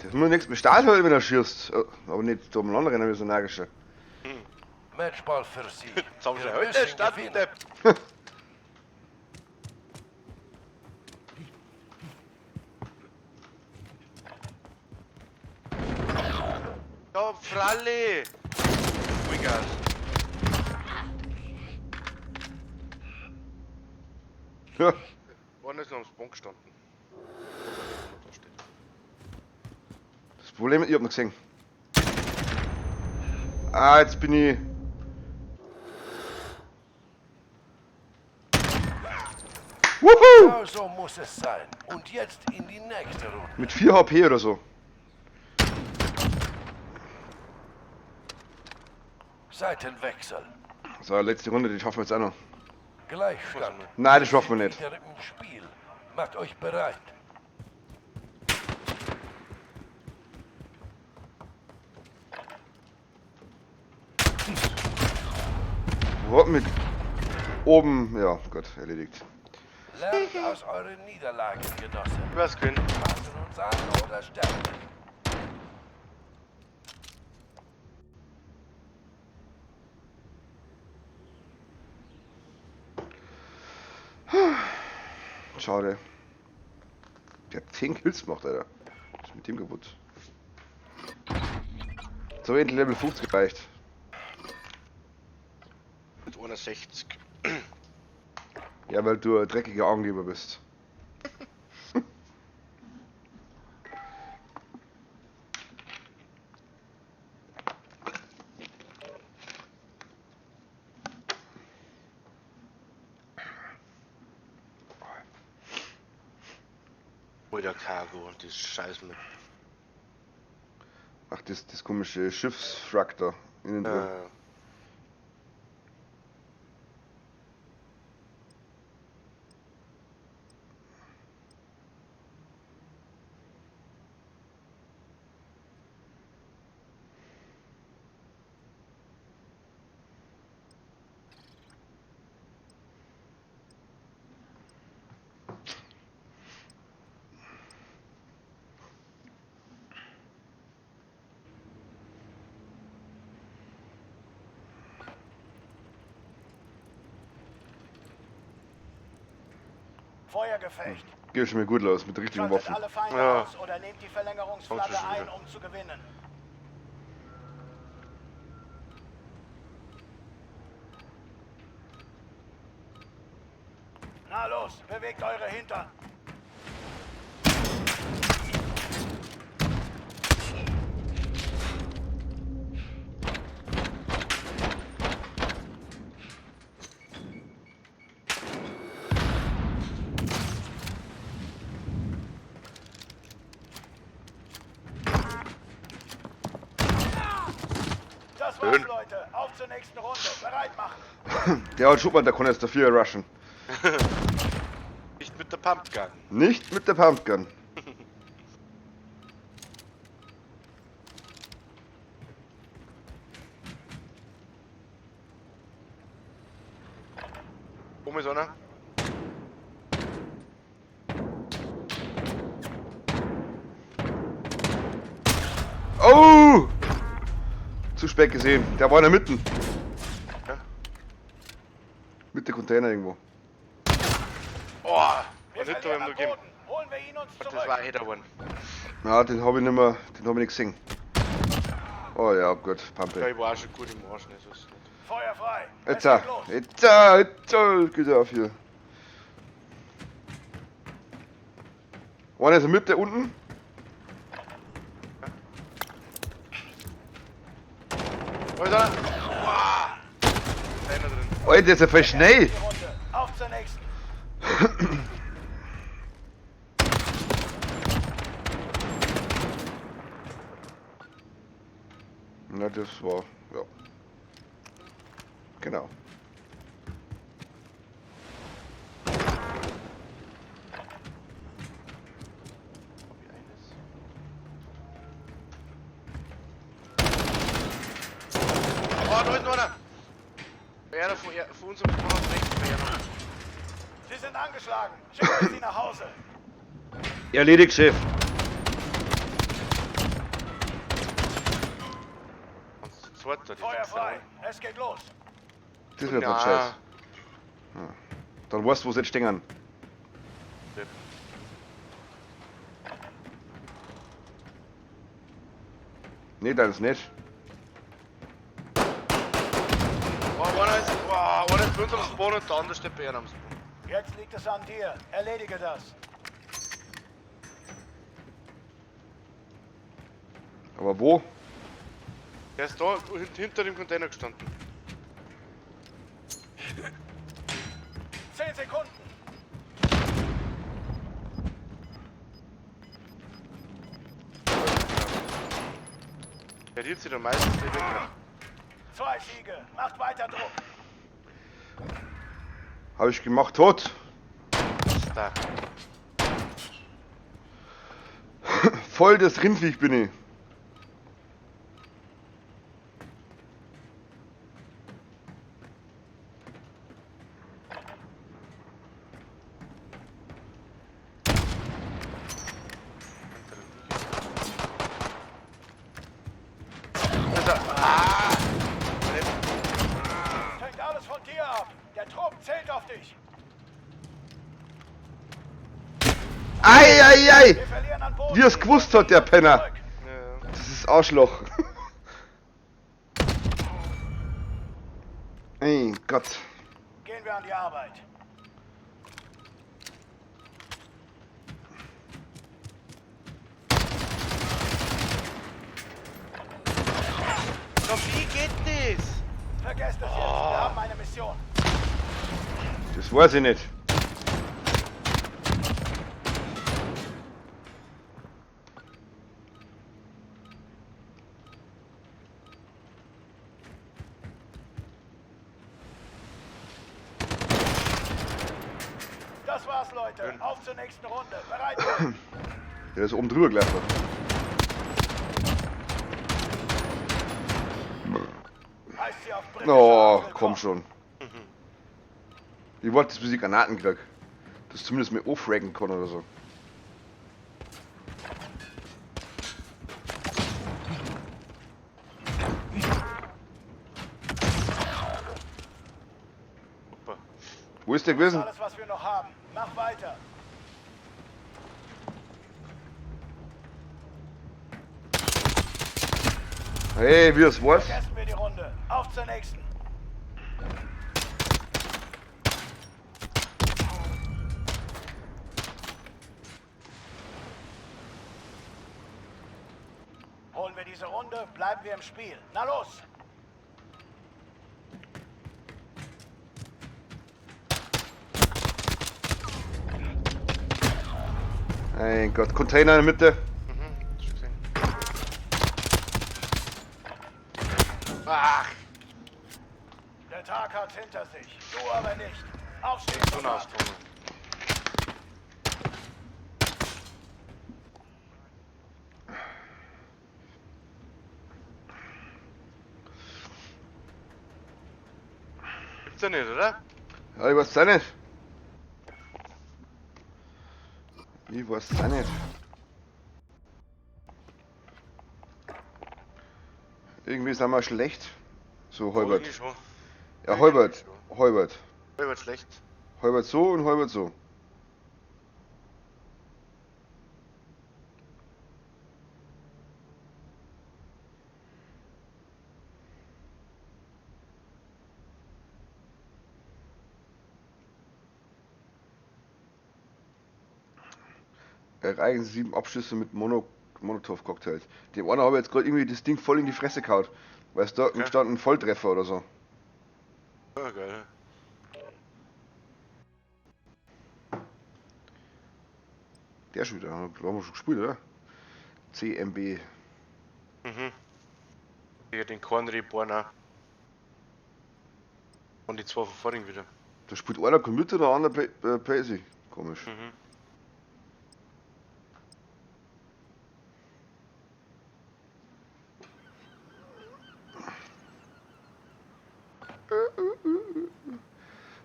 Das muss nichts mit Stahl wenn er schießt. Aber nicht umeinander rennen wie so nagische. Matchball für sie. Jetzt haben sie Wir heute müssen statt gewinnen. Depp. Ja, Fralle! Vollgas. Ja. Einer ist noch am Spawn gestanden. Da steht. Das Problem, ich hab noch gesehen. Ah, jetzt bin ich. Wuhu! Genau so muss es sein. Und jetzt in die nächste Runde. Mit 4 HP oder so. Seitenwechsel. So, letzte Runde, die schaffen wir jetzt auch noch. Gleichstand. Nein, das schaffen wir nicht. Wieder im Spiel. Macht euch bereit. Wo hat mit oben, ja, gut, erledigt. Lernt aus euren Niederlagen, Genossen. Was gewinnen? Passen uns an oder sterben. Schade. Der hat 10 Kills gemacht, Alter. Was ist mit dem kaputt? So, endlich Level 50 gereicht. Mit 61. Ja, weil du ein dreckiger Angeber bist. Alter Cargo, das Scheiß mit. Ach, das komische Schiffswrack da. Innen drin. Feuergefecht. Geht schon mal gut los mit richtigen Schaltet Waffen. alle Feinde Ja. aus oder nehmt die Verlängerungsflagge Kommt schon ein, wieder. um zu gewinnen. Na los, bewegt eure Hintern. Das war's, Schön. Leute. Auf zur nächsten Runde. Bereit machen. Der hat Schubmann, der kann jetzt dafür rushen. Nicht mit der Pumpgun. Nicht mit der Pumpgun. Oben ist einer. Oh! Zu spät gesehen. Der war in der Mitte. Ja. Mit der Container irgendwo. Oh! Wir Und hinter verlieren ihm am noch gegeben. Boden. Holen wir ihn uns Das zurück. war ein Header One. Na, den habe ich nicht mehr, den habe ich nicht gesehen. Oh ja, gut, Ja, Pampe. ich war auch schon gut im Arsch, ne, so ist es nicht. Feuer frei. Jetzt, Es geht los. jetzt, geht auf hier. Einer ist in der Mitte unten. Da ist einer! Wow! Einer drin. Alter, der ist ja voll schnell. Die Runde. Auf zur nächsten. Na, das war, ja. Genau. Hab ich eines? Oh, da ist noch einer! Bei einer von unserem Spawn aus rechts, bei einer. Sie sind angeschlagen. Schicken wir sie nach Hause. Erledigt, Chef. Und zu zweit da, die Feuer Wichser, frei. Es geht los. Das wird Ja. ein Scheiß. Ja. Dann weißt du, wo sie jetzt stehen. Ja. Nee, das ist nicht. Oh, einer ist, oh, einer ist bei uns am Spawn und der andere steht bei einem am Spawn. Jetzt liegt es an dir. Erledige das. Aber wo? Der ist da hinter dem Container gestanden. 10 Sekunden. Der rührt sich dann meistens nicht weg. 2 Siege. Macht weiter Druck. Habe ich gemacht, tot. Da. Voll das Rindviech bin ich. Es hängt alles von dir ab. Der Trupp zählt auf dich. Ei, ei, ei! Wir verlieren an Boden. Wie er's gewusst hat, der Penner. Zurück. Ja. Das ist Arschloch. Ey Gott. Gehen wir an die Arbeit. Na, wie geht das? Vergesst es jetzt. Wir haben eine Mission. Das weiß ich nicht. Das war's, Leute. Auf zur nächsten Runde. Bereit. sein. Der ist oben drüber gelaufen. Heißt sie auf britische Oh, Art komm willkommen. schon. Ich wollte, dass ich Granaten krieg. Dass ich zumindest mir auffraggen kann oder so. Super. Wo ist der gewesen? Alles, was wir noch haben. Mach weiter. Hey, wie es weiß. Vergessen wir die Runde. Auf zur nächsten. Holen wir diese Runde, bleiben wir im Spiel. Na los! Mein Gott, Container in der Mitte. Mhm, schon gesehen. Ach, Der Tag hat's hinter sich. Du aber nicht. Aufstehen, so Soldat. ausgegangen. Gibt's ja nicht, oder? Ja, ich weiß es auch nicht. Ich weiß es auch nicht. Irgendwie sind wir schlecht. So, Heubert. Irgendwie schon. Ja, Heubert. Heubert. Heubert schlecht. Heubert so und Heubert so. Erreichen Sie 7 Abschüsse mit Molotow-Cocktails. Dem einen habe ich jetzt gerade irgendwie das Ding voll in die Fresse gehauen. Weißt du, da Okay. stand ein Volltreffer oder so. Ja, geil. Der schon wieder, haben wir schon gespielt, oder? CMB. Mhm. Gegen den Korn Reborn auch. Und die zwei von vorhin wieder. Da spielt einer Computer, der andere PC. Komisch. Mhm.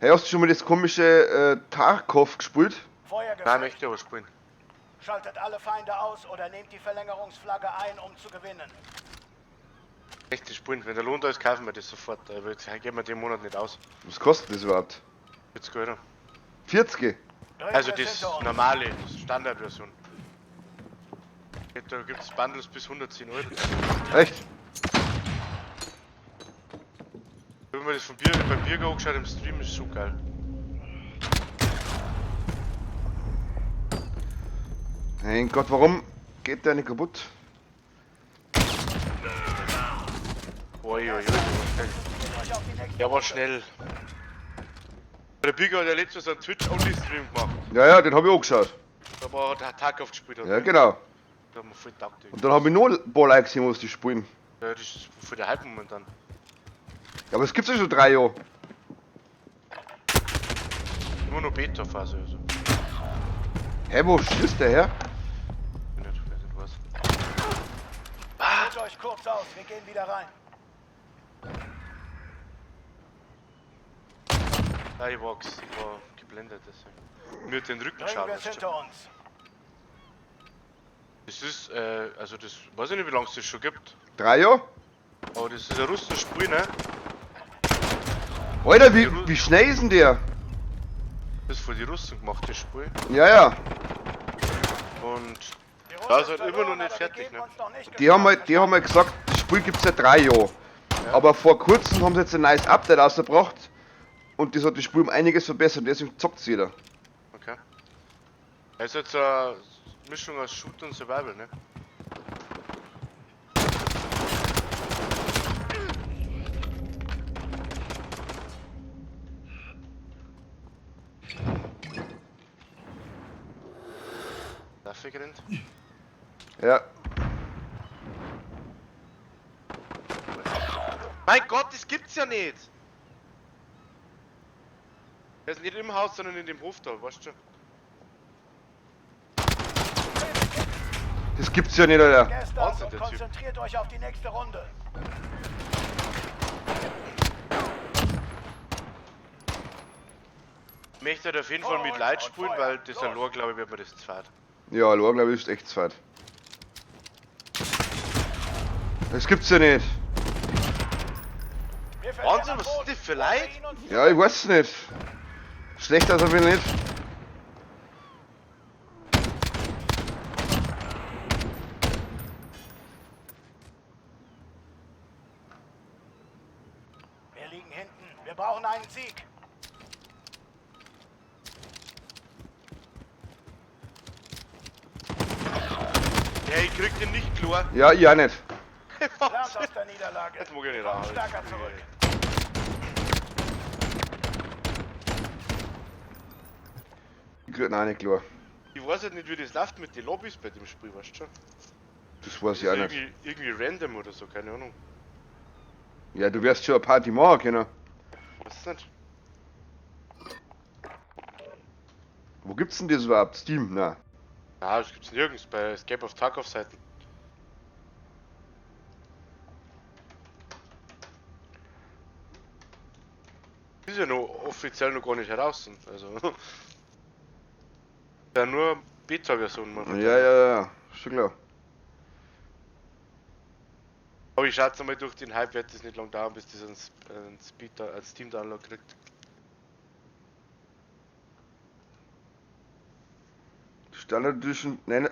Hey, hast du schon mal das komische Tarkov gespielt? Feuergefecht. Nein, möchte ich aber spielen. Schaltet alle Feinde aus oder nehmt die Verlängerungsflagge ein, um zu gewinnen. Möchte ich spielen. Wenn der Lohn da ist, kaufen wir das sofort. Aber jetzt geben wir den Monat nicht aus. Was kostet das überhaupt? 40 Euro. 40? Bringen Also wir es das hinter uns. normale, das Standardversion. Da gibt es Bundles bis 110 Euro. Echt? Wenn man das von Bier, beim Bierger angeschaut im Stream, ist so geil. Mein Gott, warum geht der nicht kaputt? Oi, oi, oi. Konzentriert euch auf die nächste Der war Runde. schnell. Der Bigger hat ja letztens einen Twitch-Only-Stream gemacht. Ja, ja, den habe ich auch geschaut. Da war der Tarkov gespielt hat. Ja, genau. Da haben wir voll taugt. Und dann habe ich noch ein paar Leute gesehen, was die spielen. Ja, das ist für der Hype momentan. Ja, aber es gibt's ja schon 3 Jahre. Immer nur Beta-Phase, also. Hä, wo schießt der her? Ich weiß nicht was. Holt euch kurz aus, wir gehen wieder rein. Nein, ich war geblendet, deswegen. Mir hat den Rücken Bringen schauen. wir es hinter uns. Das ist, also das, weiß ich nicht, wie lange es das schon gibt. 3 Jahre? Aber das ist ein Russenspiel, ne? Alter, wie schnell ist denn der? Das ist von den Russen gemacht, das Spiel. Ja, ja. Und da ist halt immer noch nicht fertig, ne? Die haben halt gesagt, das Spiel gibt's seit 3 Jahren. Ja. Aber vor kurzem haben sie jetzt ein neues Update rausgebracht. Und das hat das Spiel um einiges verbessert, deswegen zockt's jeder. Okay. Es ist jetzt eine Mischung aus Shooter und Survival, ne? Dafür gerannt? Ja. Mein Gott, das gibt's ja nicht! Er ist nicht im Haus, sondern in dem Hof da, weißt du? Das gibt's ja nicht, Alter. Wahnsinn, der Typ. Konzentriert euch auf die nächste Runde. Ich möchte halt auf jeden Fall mit Leid spielen, weil das allein, glaube ich, wird mir das zweit. Ja, allein, glaube ich, ist echt zweit. Das gibt's ja nicht. Wahnsinn, was ist das für Leid? Ja, ich weiß es nicht. Schlechter als er will nicht. Wir liegen hinten. Wir brauchen einen Sieg. Ja, ich krieg den nicht klar. Ja, ich auch nicht. Lernt aus der Niederlage. Jetzt mag ich nicht raus. Stärker zurück. Ich krieg ihn auch nicht klar. Ich weiß halt nicht, wie das läuft mit den Lobbys bei dem Spiel, weißt du schon? Das weiß ich auch nicht. Irgendwie random oder so, keine Ahnung. Ja, du wirst schon eine Party machen können. Was nicht? Wo gibt's denn das überhaupt? Steam? Nein. Na, das gibt's nirgends, bei Escape of Tarkov Seiten. Ist ja noch offiziell noch gar nicht heraus, also. Ja, nur Beta-Version. Ja, ja, ja, schon klar. Aber ich schätze mal, durch den Hype wird das nicht lang dauern, bis das ein Steam-Download kriegt. Standard Edition, nein,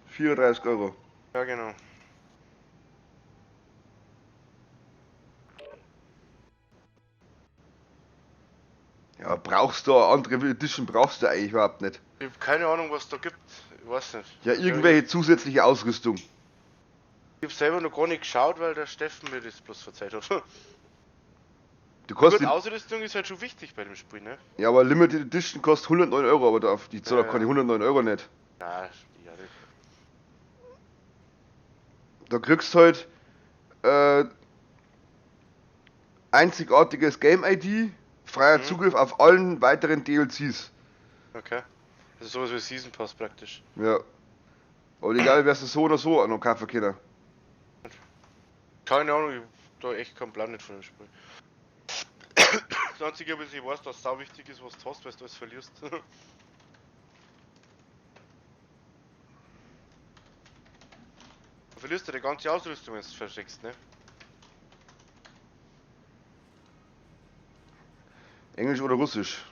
34 Euro. Ja, genau. Ja, brauchst du eine andere Edition, brauchst du eigentlich überhaupt nicht. Ich hab keine Ahnung, was da gibt. Ich weiß nicht. Ja, irgendwelche zusätzliche Ausrüstung. Ich hab selber noch gar nicht geschaut, weil der Steffen mir das bloß verzeiht hat. Du kostet Gut, Ausrüstung ist halt schon wichtig bei dem Spiel, ne? Ja, aber Limited Edition kostet 109 Euro, aber da, die zahl ja, keine 109 Euro nicht. Nein, ja nicht. Da kriegst du halt einzigartiges Game ID, freier Zugriff auf allen weiteren DLCs. Okay. Also sowas wie Season Pass praktisch. Ja. Aber egal, wärst du so oder so auch noch kaufen können. Keine Ahnung, ich hab da echt keinen Plan nicht von dem Spiel. Das Einzige, was ich weiß, dass sau wichtig ist, was du hast, weil du alles verlierst. Du verlierst ja die ganze Ausrüstung, wenn du es versteckst, ne? Englisch oder Russisch?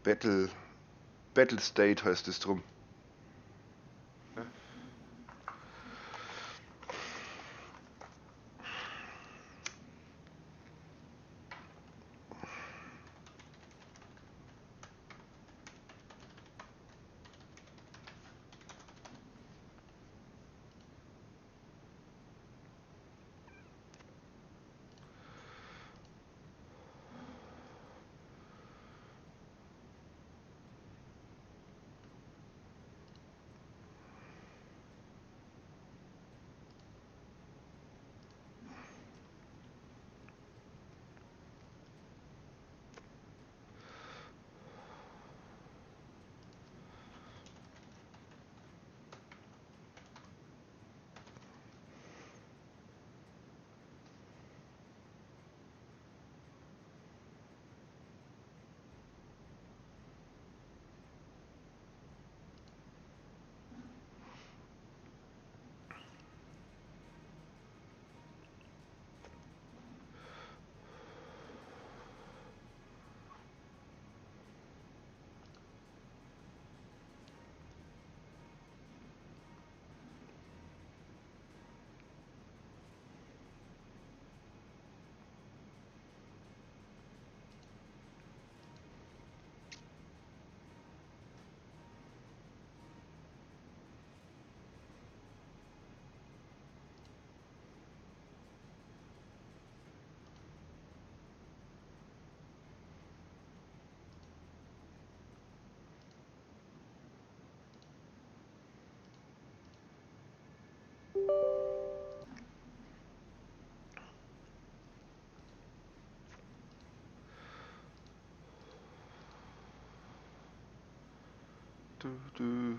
Battle. Battle State heißt es drum. Du, du.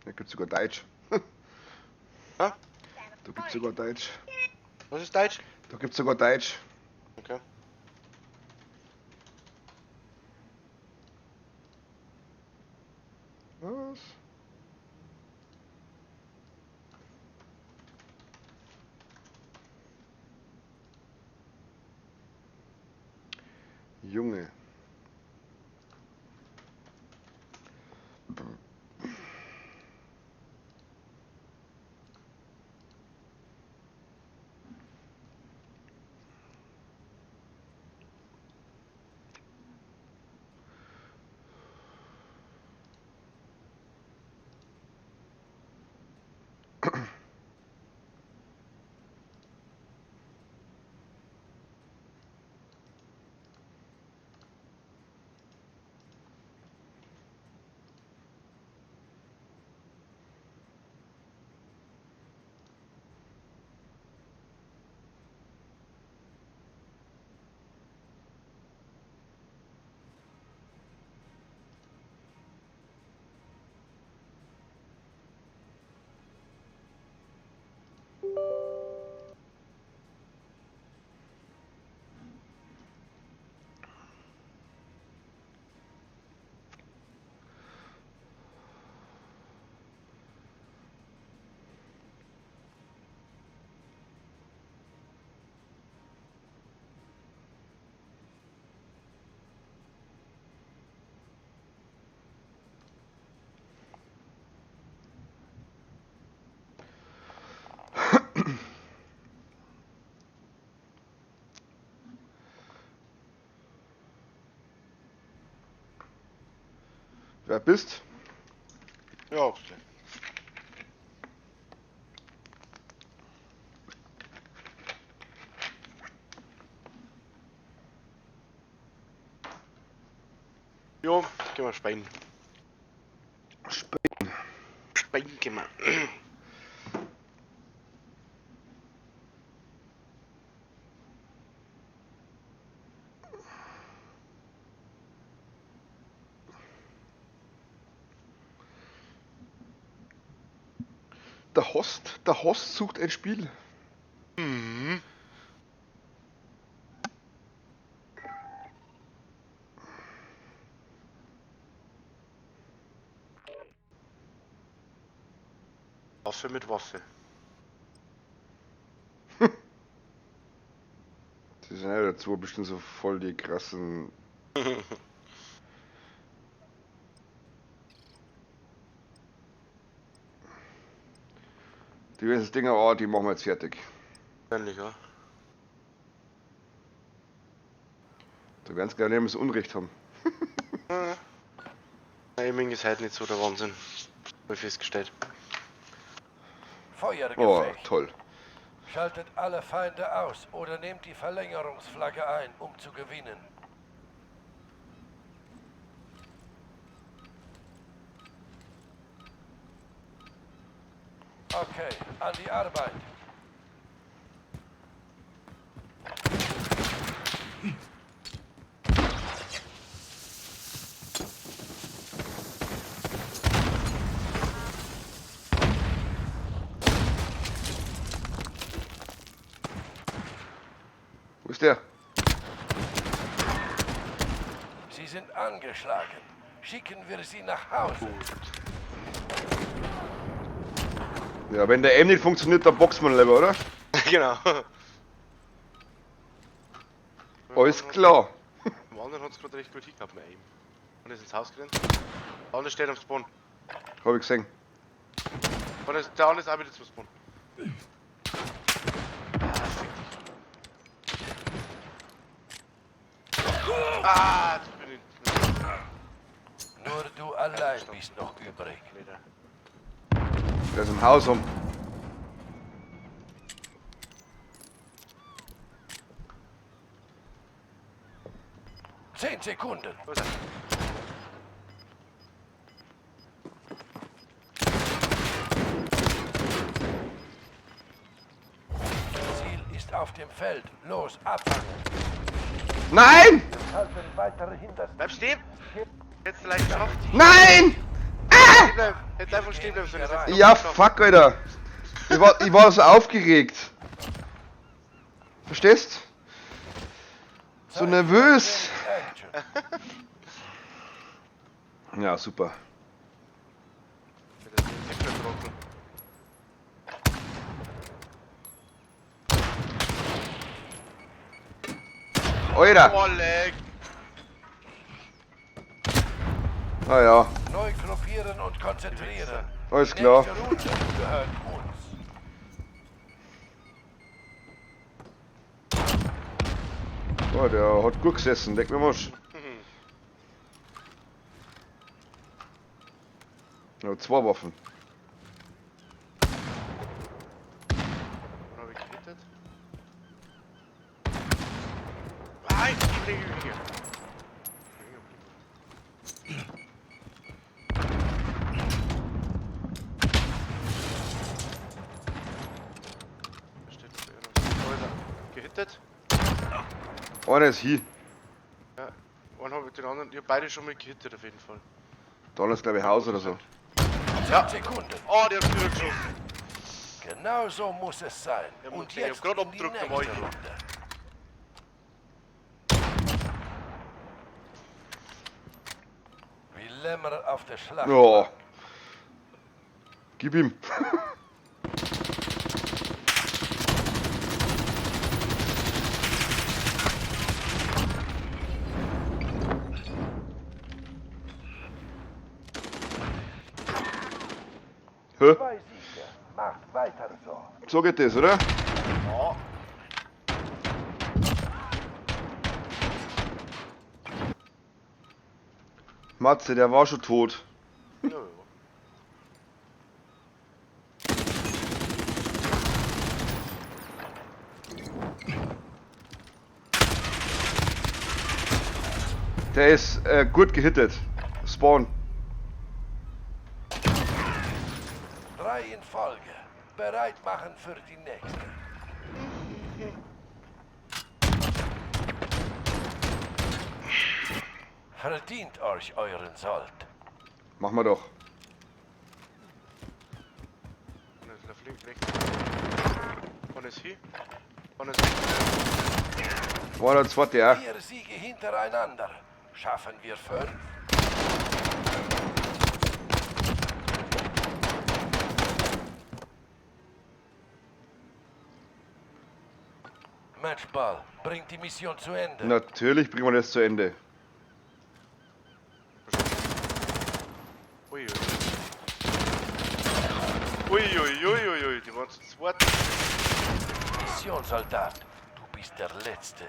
Da gibt's sogar Deutsch. Ha? Da gibt's sogar Deutsch. Was ist Deutsch? Da gibt's sogar Deutsch. Okay. Was? Junge. Wer bist? Ja, okay. Jo, gehen wir speien. Speien. Speien gehen wir. Der Host sucht ein Spiel. Mhm. Waffe mit Waffe. Die sind ja dazu bestimmt so voll die krassen. Die ganzen Dinger, oh, die machen wir jetzt fertig. Wahrscheinlich, ja. Da werden sie gar nicht mehr so Unrecht haben. Aiming ist halt nicht so der Wahnsinn. Hab ich festgestellt. Oh, Feuergefecht. toll. Schaltet alle Feinde aus oder nehmt die Verlängerungsflagge ein, um zu gewinnen. Okay, an die Arbeit. Wo ist der? Sie sind angeschlagen. Schicken wir sie nach Hause. Ja, wenn der Aim nicht funktioniert, dann boxt man lieber, oder? Genau. Alles klar. Im anderen hat es gerade recht gut hingehabt mit Aim. Und ist ins Haus gerannt. Der andere steht am Spawn. Hab ich gesehen. Und ist, der andere ist auch wieder zum Spawn. Ah, fick dich. Ah, jetzt bin ich. Nur du allein bist noch übrig. Wieder. Der ist im Haus rum. 10 Sekunden. Wo ist er? Ziel ist auf dem Feld. Los, abfangen. Nein! Halten weiterhin das Bleib stehen! Hättest du leicht geschafft. Nein! Stehen bleiben! Hättest einfach stehen bleiben sollen. Das hättest du Ja, noch geschafft. fuck, Alter. Ich war so aufgeregt. Verstehst? So nervös. Action. Ja, super. Das ist ein Entwicklertrottel. Alter. Oh, leck! Ah ja, Neu gruppieren und konzentrieren. alles Die klar. nächste Runde gehört uns. Oh, der hat gut gesessen, leck mir Arsch. Ja, zwei Waffen. Wann hab ich gehittet? Nein, ich bin hier. Da steht noch einer. Da ist er. Gehittet. Einer ist hier. Ja, einen hab ich den anderen. Ich hab beide schon mal gehittet auf jeden Fall. Da ist glaube ich Haus oder so. Ja. 10 Sekunden. Oh, der hat früher geschossen. Genau so muss es sein. Ja, Und ich hab jetzt grad in die abgedrückt, da war nächste ich. Runde. Wie Lämmer auf der Schlacht. Ja. Gib ihm. Hä? Zwei Siege. Macht weiter so. So geht das, oder? Ja. Matze, der war schon tot. Ja, ja. Der ist gut gehittet. Spawn. 3 in Folge. Bereit machen für die nächste. Verdient euch euren Sold. Machen wir doch. Und ist auf links, rechts. Und ist hier. Und ist rechts. War der zweite, ja. 4 Siege hintereinander. Schaffen wir 5? Matchball, bringt die Mission zu Ende. Natürlich bringen wir das zu Ende. Ui, ui. Ui, ui, ui, ui, ui, die waren zu zweit. Mission, Soldat. Du bist der Letzte.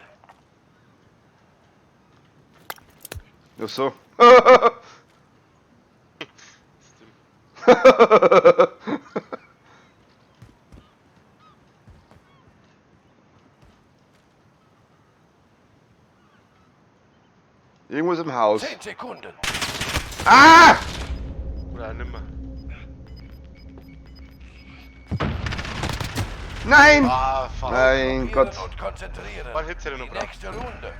Ja, so. Irgendwo ist im Haus. 10 Sekunden. Ah! Oder auch nimmer. Nein! Ah, fuck. Mein Gott. Und konzentrieren. Wann hätt's ja denn noch Die gebraucht? nächste Runde.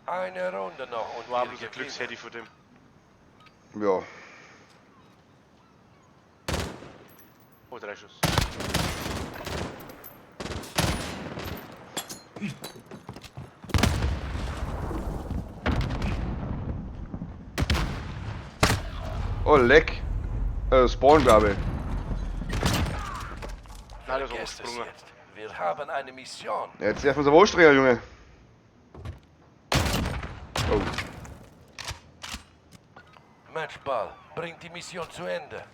Eine Runde noch und War wir bloß ein gewinnen. Glückshandy von dem. Ja. Oh, 3 Schuss. Oh, leck. Spawn, glaube ich. Nein, das ist Vergesst es hochgesprungen. jetzt. Wir haben eine Mission. Ja, jetzt werfen wir uns aber Junge. Oh. Matchball, bringt die Mission zu Ende.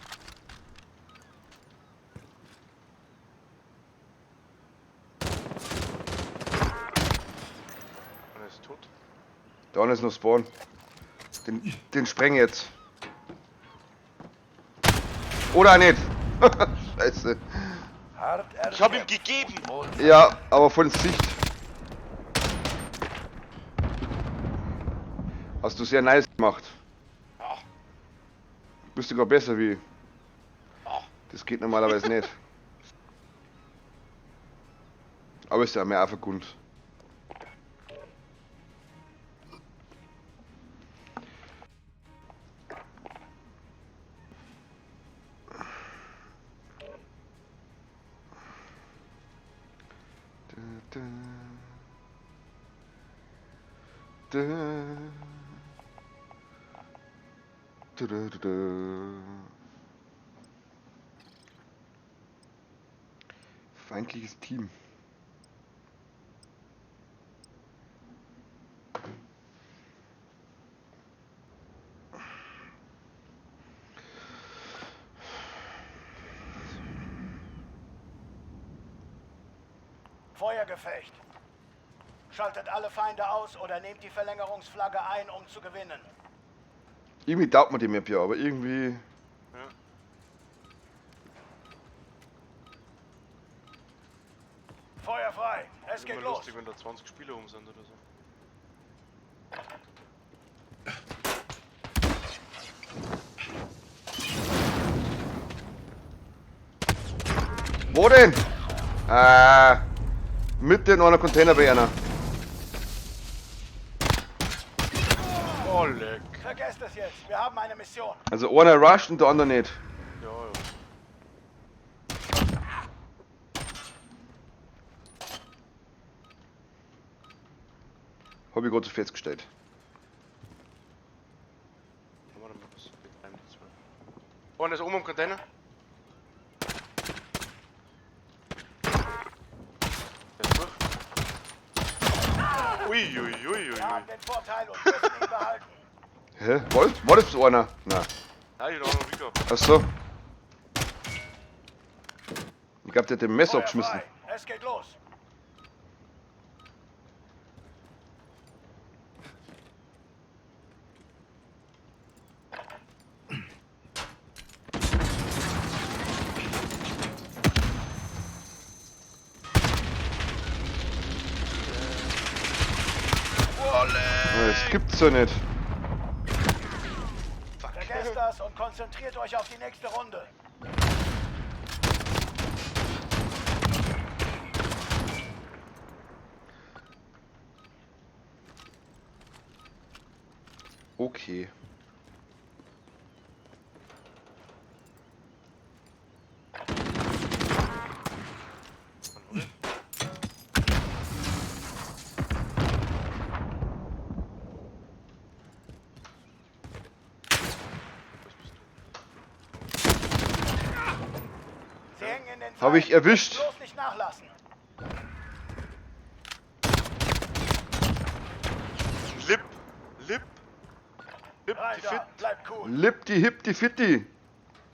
Einer ist tot. Da unten ist noch Spawn. Den spreng jetzt. Oder auch nicht. Scheiße. Hart Ich hab ihm erkämpft. gegeben! Wohl Ja, aber von Sicht. Hast du sehr nice gemacht. Ja. Bist sogar besser wie. Ja. Das geht normalerweise nicht. Aber ist ja mehr auch vergund. Da, da. Da. Da, da, da, da. Feindliches Team. Feuergefecht. Schaltet alle Feinde aus oder nehmt die Verlängerungsflagge ein, um zu gewinnen. Irgendwie taugt mir die Map ja, aber irgendwie. Ja. Feuer frei. Es geht Immer los. lustig, wenn da 20 Spieler um sind oder so. Wo denn? Mit in einer Container bei einer. Oh, leck. Vergesst es jetzt. Wir haben eine Mission. Also einer rusht und der andere nicht. Ja, ja. Hab ich gerade so festgestellt. Warte mal, was? Mit einem, zwei. Einer ist oben am Container. Der ist durch. Ui, ui, ui, ui, Wir ui. haben den Vorteil und müssen ihn behalten. Hä? War das einer? Nein. Nein, ich hab auch noch wie gehabt. Achso. Ich glaub, der hat den Messer Feuer abgeschmissen. frei. Es geht los. Das gibt's doch nicht. Vergesst das und konzentriert euch auf die nächste Runde. Okay. Was bist du? in den Hab ich Seilen. erwischt. Bloß nicht nachlassen. Lip, Lip, Lip, Rein die da, Fit. bleib cool. Lipp die hip die fitti.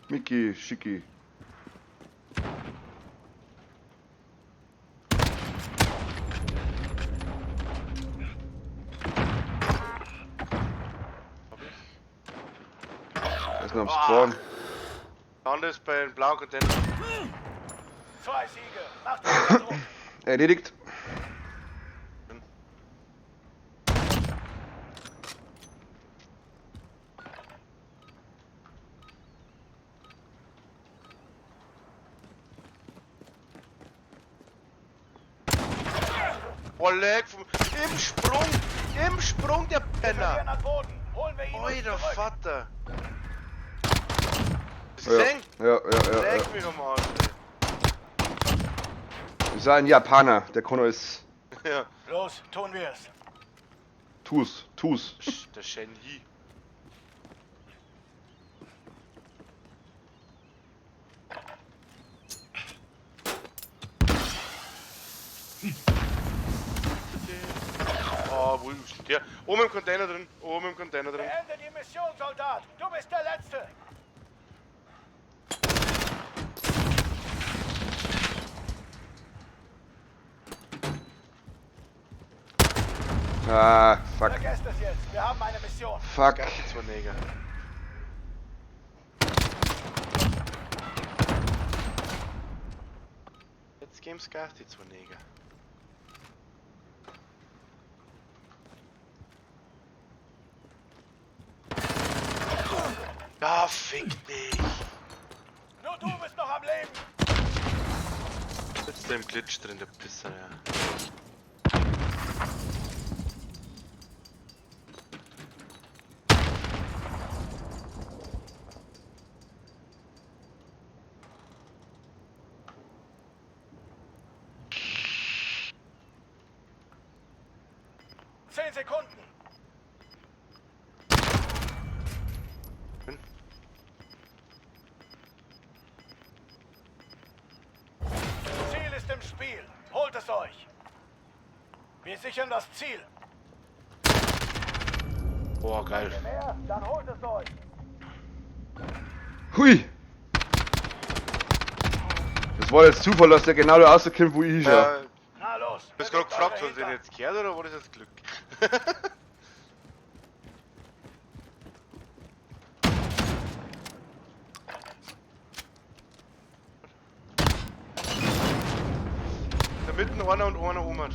Mickey, Schicki. Hab ich. Da ist noch am Ah. Spawn. Der andere ist bei den blauen Container. Zwei Siege. Macht weiter Druck. Erledigt. Boah, leck, im Sprung, im Sprung, der Wir Penner. verlieren an Boden. Holen wir ihn uns Alter zurück. Vater. Hast du Ja, gesehen? ja. Leck mich am Arsch, Ist ja ein Japaner, der Connor ist. ey. Ja. Los, tun wir's. Tu's, tu's. Der Shen Yi. Oh, wo ist denn der? Oben im Container drin, oben im Container drin. Beende die Mission, Soldat. Du bist der Letzte. Ah, fuck. Vergesst es jetzt. Wir haben eine Mission. Fuck. Geil, die zwei Neger. Jetzt game's Gas, die zwei Neger. Ja, fick dich. Nur du bist noch am Leben. Sitzt da im Glitch drin, der Pisser, ja. Zehn Sekunden. Hm? Ziel ist im Spiel. Holt es euch. Wir sichern das Ziel. Boah, geil. Mehr, dann holt es euch. Hui. Das war jetzt Zufall, dass der genau da rauskommt, wo ich hinschaue. Ja, Na los. du hast gerade bewegt gefragt, eure haben sie den Hintern. jetzt gehört oder war das jetzt Glück? Da mitten einer und einer oben.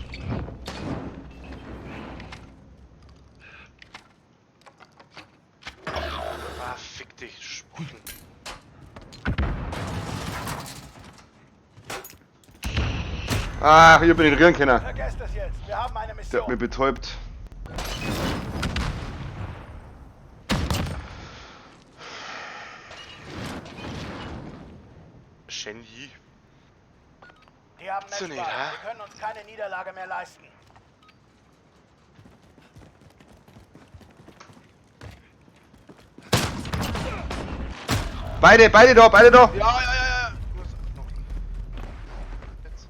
Ah, fick dich, Spachtel. Ah, hier bin ich rühren können. Vergesst es jetzt. Wir haben eine Der Mission. hat mich betäubt. Shen Yi. Die haben So nicht, Matchball. hä? Wir können uns keine Niederlage mehr leisten. Beide, beide da, beide da. Ja. Ich muss noch. Jetzt.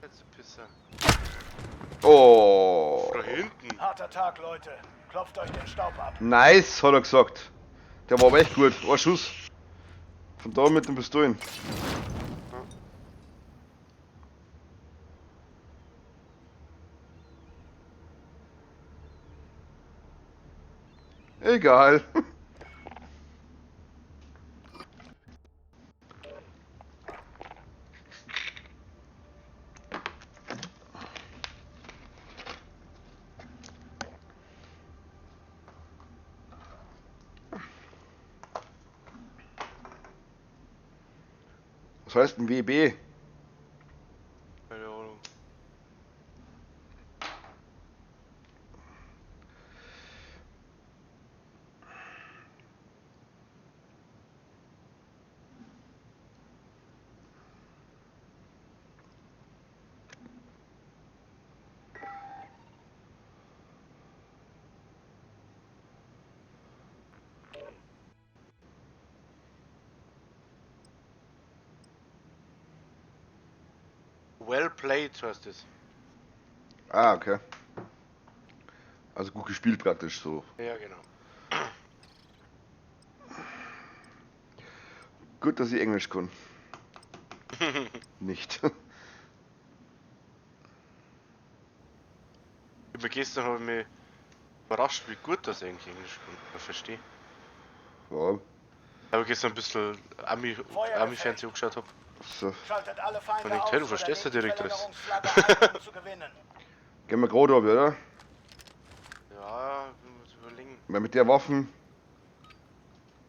Jetzt, du Pisser. Oh. Da hinten. Harter Tag, Leute. Klopft euch den Staub ab. Nice, hat er gesagt. Der war aber echt gut. Ein Schuss. Von da mit den Pistolen. Egal. Was heißt ein WB? Keine Ahnung. Well played heißt das. Ah, okay. Also gut gespielt praktisch so. Ja, genau. Gut, dass ich Englisch kann. Nicht. Über gestern habe ich mich überrascht, wie gut das eigentlich Englisch kann. Ich verstehe. Warum? Aber gestern ein bisschen Ami-Fernsehen angeschaut habe. So. Schaltet alle Feinde Und ich aus hey, du oder verstehst ja nehmt die direkt alles. Verlängerungsflagge ein, um zu gewinnen. Gehen wir gerade ab, oder? Ja, ich muss überlegen. Weil mit der Waffen.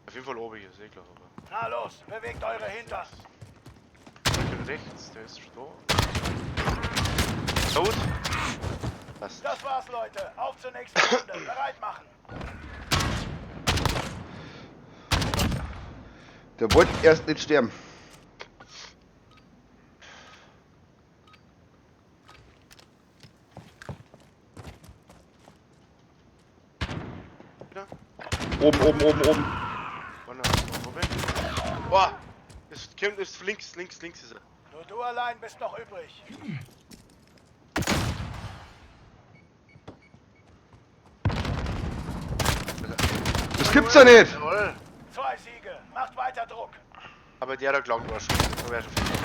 Auf jeden Fall oben ist eh klar, aber. Na los, bewegt eure Hintern. Ich bin rechts, der ist schon da. Tot. Passt. Das war's, Leute. Auf zur nächsten Runde. Bereit machen. Der wollte erst nicht sterben. Wieder? Oben, oben, oben, oben. Boah! Es kommt, ist links, links, links ist er. Nur du allein bist noch übrig. Das gibt's ja nicht! Jawohl. 2 Siege. Macht weiter Druck. Aber der da gelangt war schon. Da wär schon fertig.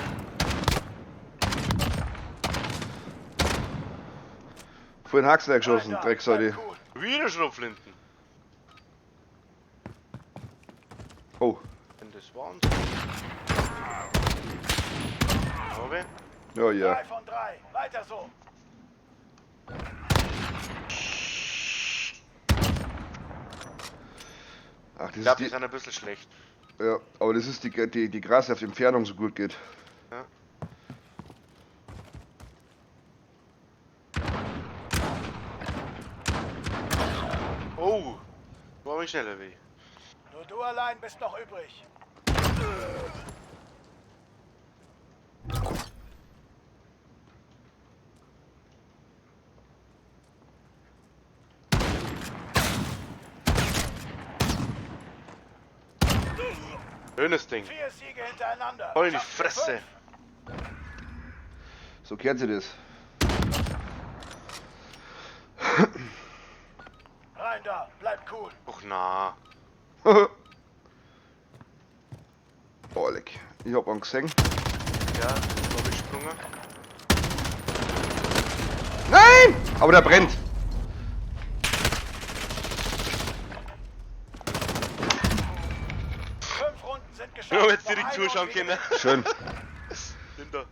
Vorhin Haxel geschossen, Rein da, Drecksau die. bleib cool. Wieder Schrotflinten. Oh. Wenn das waren. Habe. Ja, ja. 3 von 3. Weiter so. Ach, das Ich glaube, ist die die. sind ein bisschen schlecht. Ja, aber das ist die Gras auf Entfernung so gut geht. Ja. Oh! War ich schneller wie. Nur du allein bist noch übrig. Schönes Ding. 4 Siege hintereinander. Voll in die Schaffen wir Fresse. 5. So kehrt sie das. Rein da, bleib cool. Och na. Oh, leck. Ich hab einen gesehen. Ja, hab ich gesprungen. Nein! Aber der brennt. 5 Runden sind geschafft. Wir haben jetzt Noch direkt eine zuschauen und wir können. Schön. Bin da.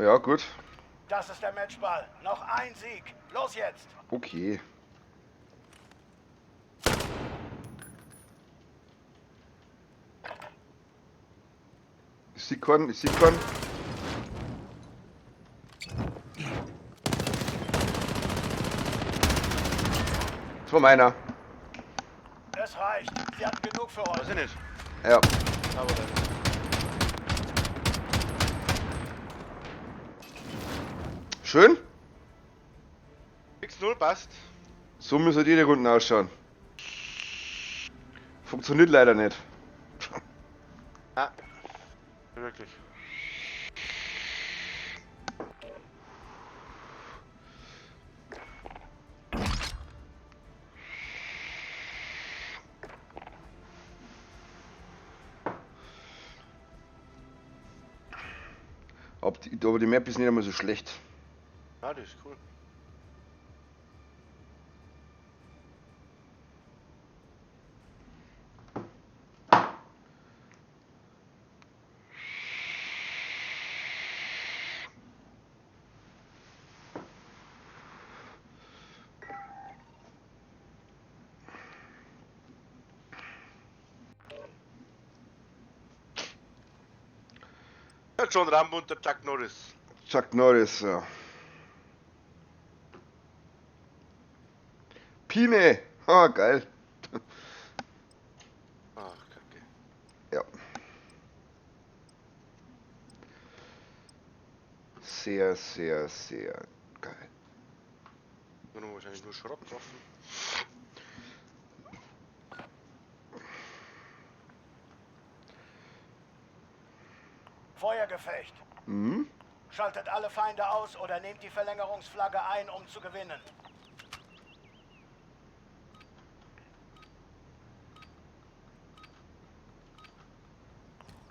Ja, gut. Das ist der Matchball. Noch ein Sieg. Los jetzt. Okay. Ich sehe keinen, ich sehe keinen. Das war meiner. Es reicht. Sie hatten genug für Weiß heute. ich nicht. Ja. Aber dann. Schön. 6-0 passt. So müssen jede Runden ausschauen. Funktioniert leider nicht. Ah. Wirklich. Aber die Map ist nicht einmal so schlecht. Ja, die ist cool. John Rambo und der Chuck Norris. Chuck Norris, ja. Pime! Ah, geil. Ach, Kacke. Ja. Sehr, sehr, sehr geil. Nur wahrscheinlich nur Schrott getroffen. Feuergefecht. Mhm. Schaltet alle Feinde aus oder nehmt die Verlängerungsflagge ein, um zu gewinnen.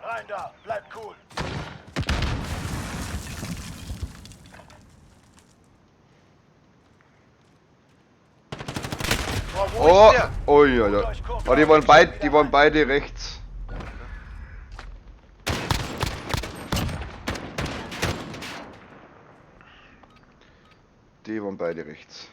Rein da, bleibt cool. Oh, wo Oh, ist der? oh ja, ja. Oh, die waren beide rechts. Die waren beide rechts.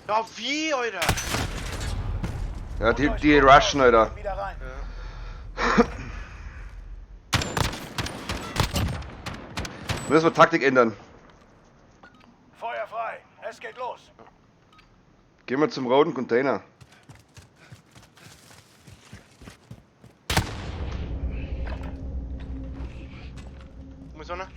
Ja, wie, Alter? Ja, die rushen, Alter. Wieder rein. Müssen wir Taktik ändern. Feuer frei. Es geht los. Gehen wir zum roten Container. Wo ist einer?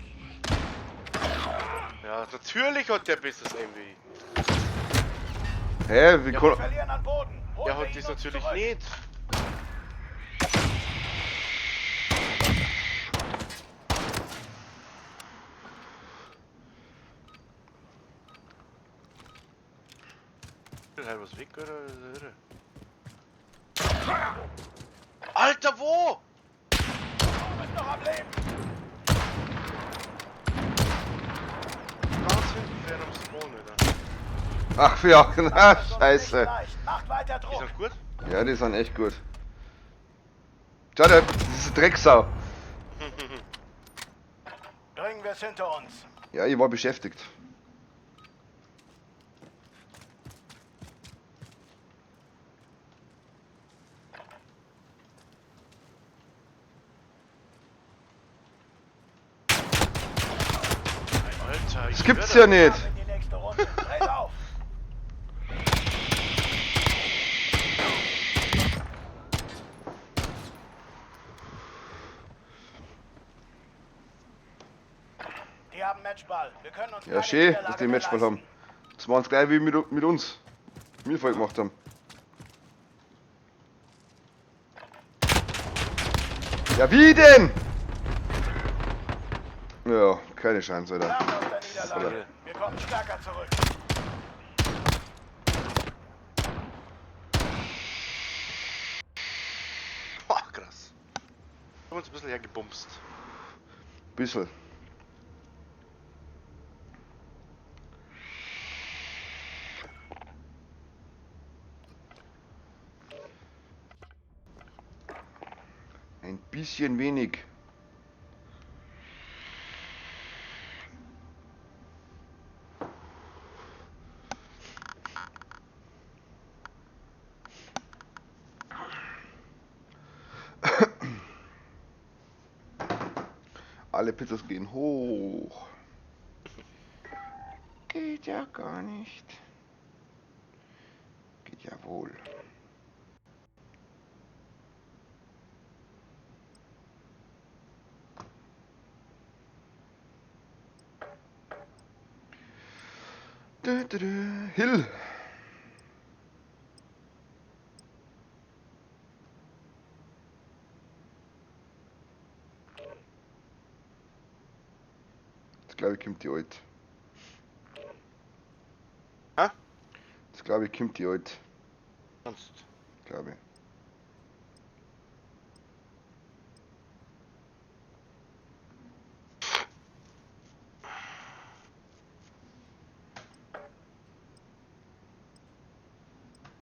Ja, natürlich hat der besseres Aim wie ich. Hä? Wie Ja, kon Wir verlieren an Boden. Holen Der wir hat ihn das uns natürlich zurück. nicht. Ist halt was weg, oder? Das ist irre. Alter, wo? Du bist noch am Leben. Ganz hinten fern am Spawn, Alter. Ach ja, na, Das ist uns scheiße. nicht leicht. Macht weiter Die Druck. sind gut? Ja, die sind echt gut. Schau, der, das ist eine Drecksau. Bringen wir es hinter uns. Ja, ich war beschäftigt. Alter, ich Das gibt's schwör ja nicht. Ab in die nächste Runde. Dreht auf. Die haben Matchball. Wir können uns Ja, keine schön, Niederlage dass die mehr Matchball haben. leisten. Das machen sie gleich wie mit uns. Wir vorher gemacht haben. Ja, wie denn? Ja, keine Chance, Alter. Lernen aus der Niederlage. Oder? Wir kommen stärker zurück. Boah, krass. Wir haben uns ein bisschen hergebumst. Bisschen. Ein bisschen wenig. Alle Pizzas gehen hoch. Geht ja gar nicht. Geht ja wohl. Du, du, du. Hill. Jetzt glaube ich, kommt die alt. Hä? Jetzt glaube ich, kommt die alt. Sonst. Glaube ich.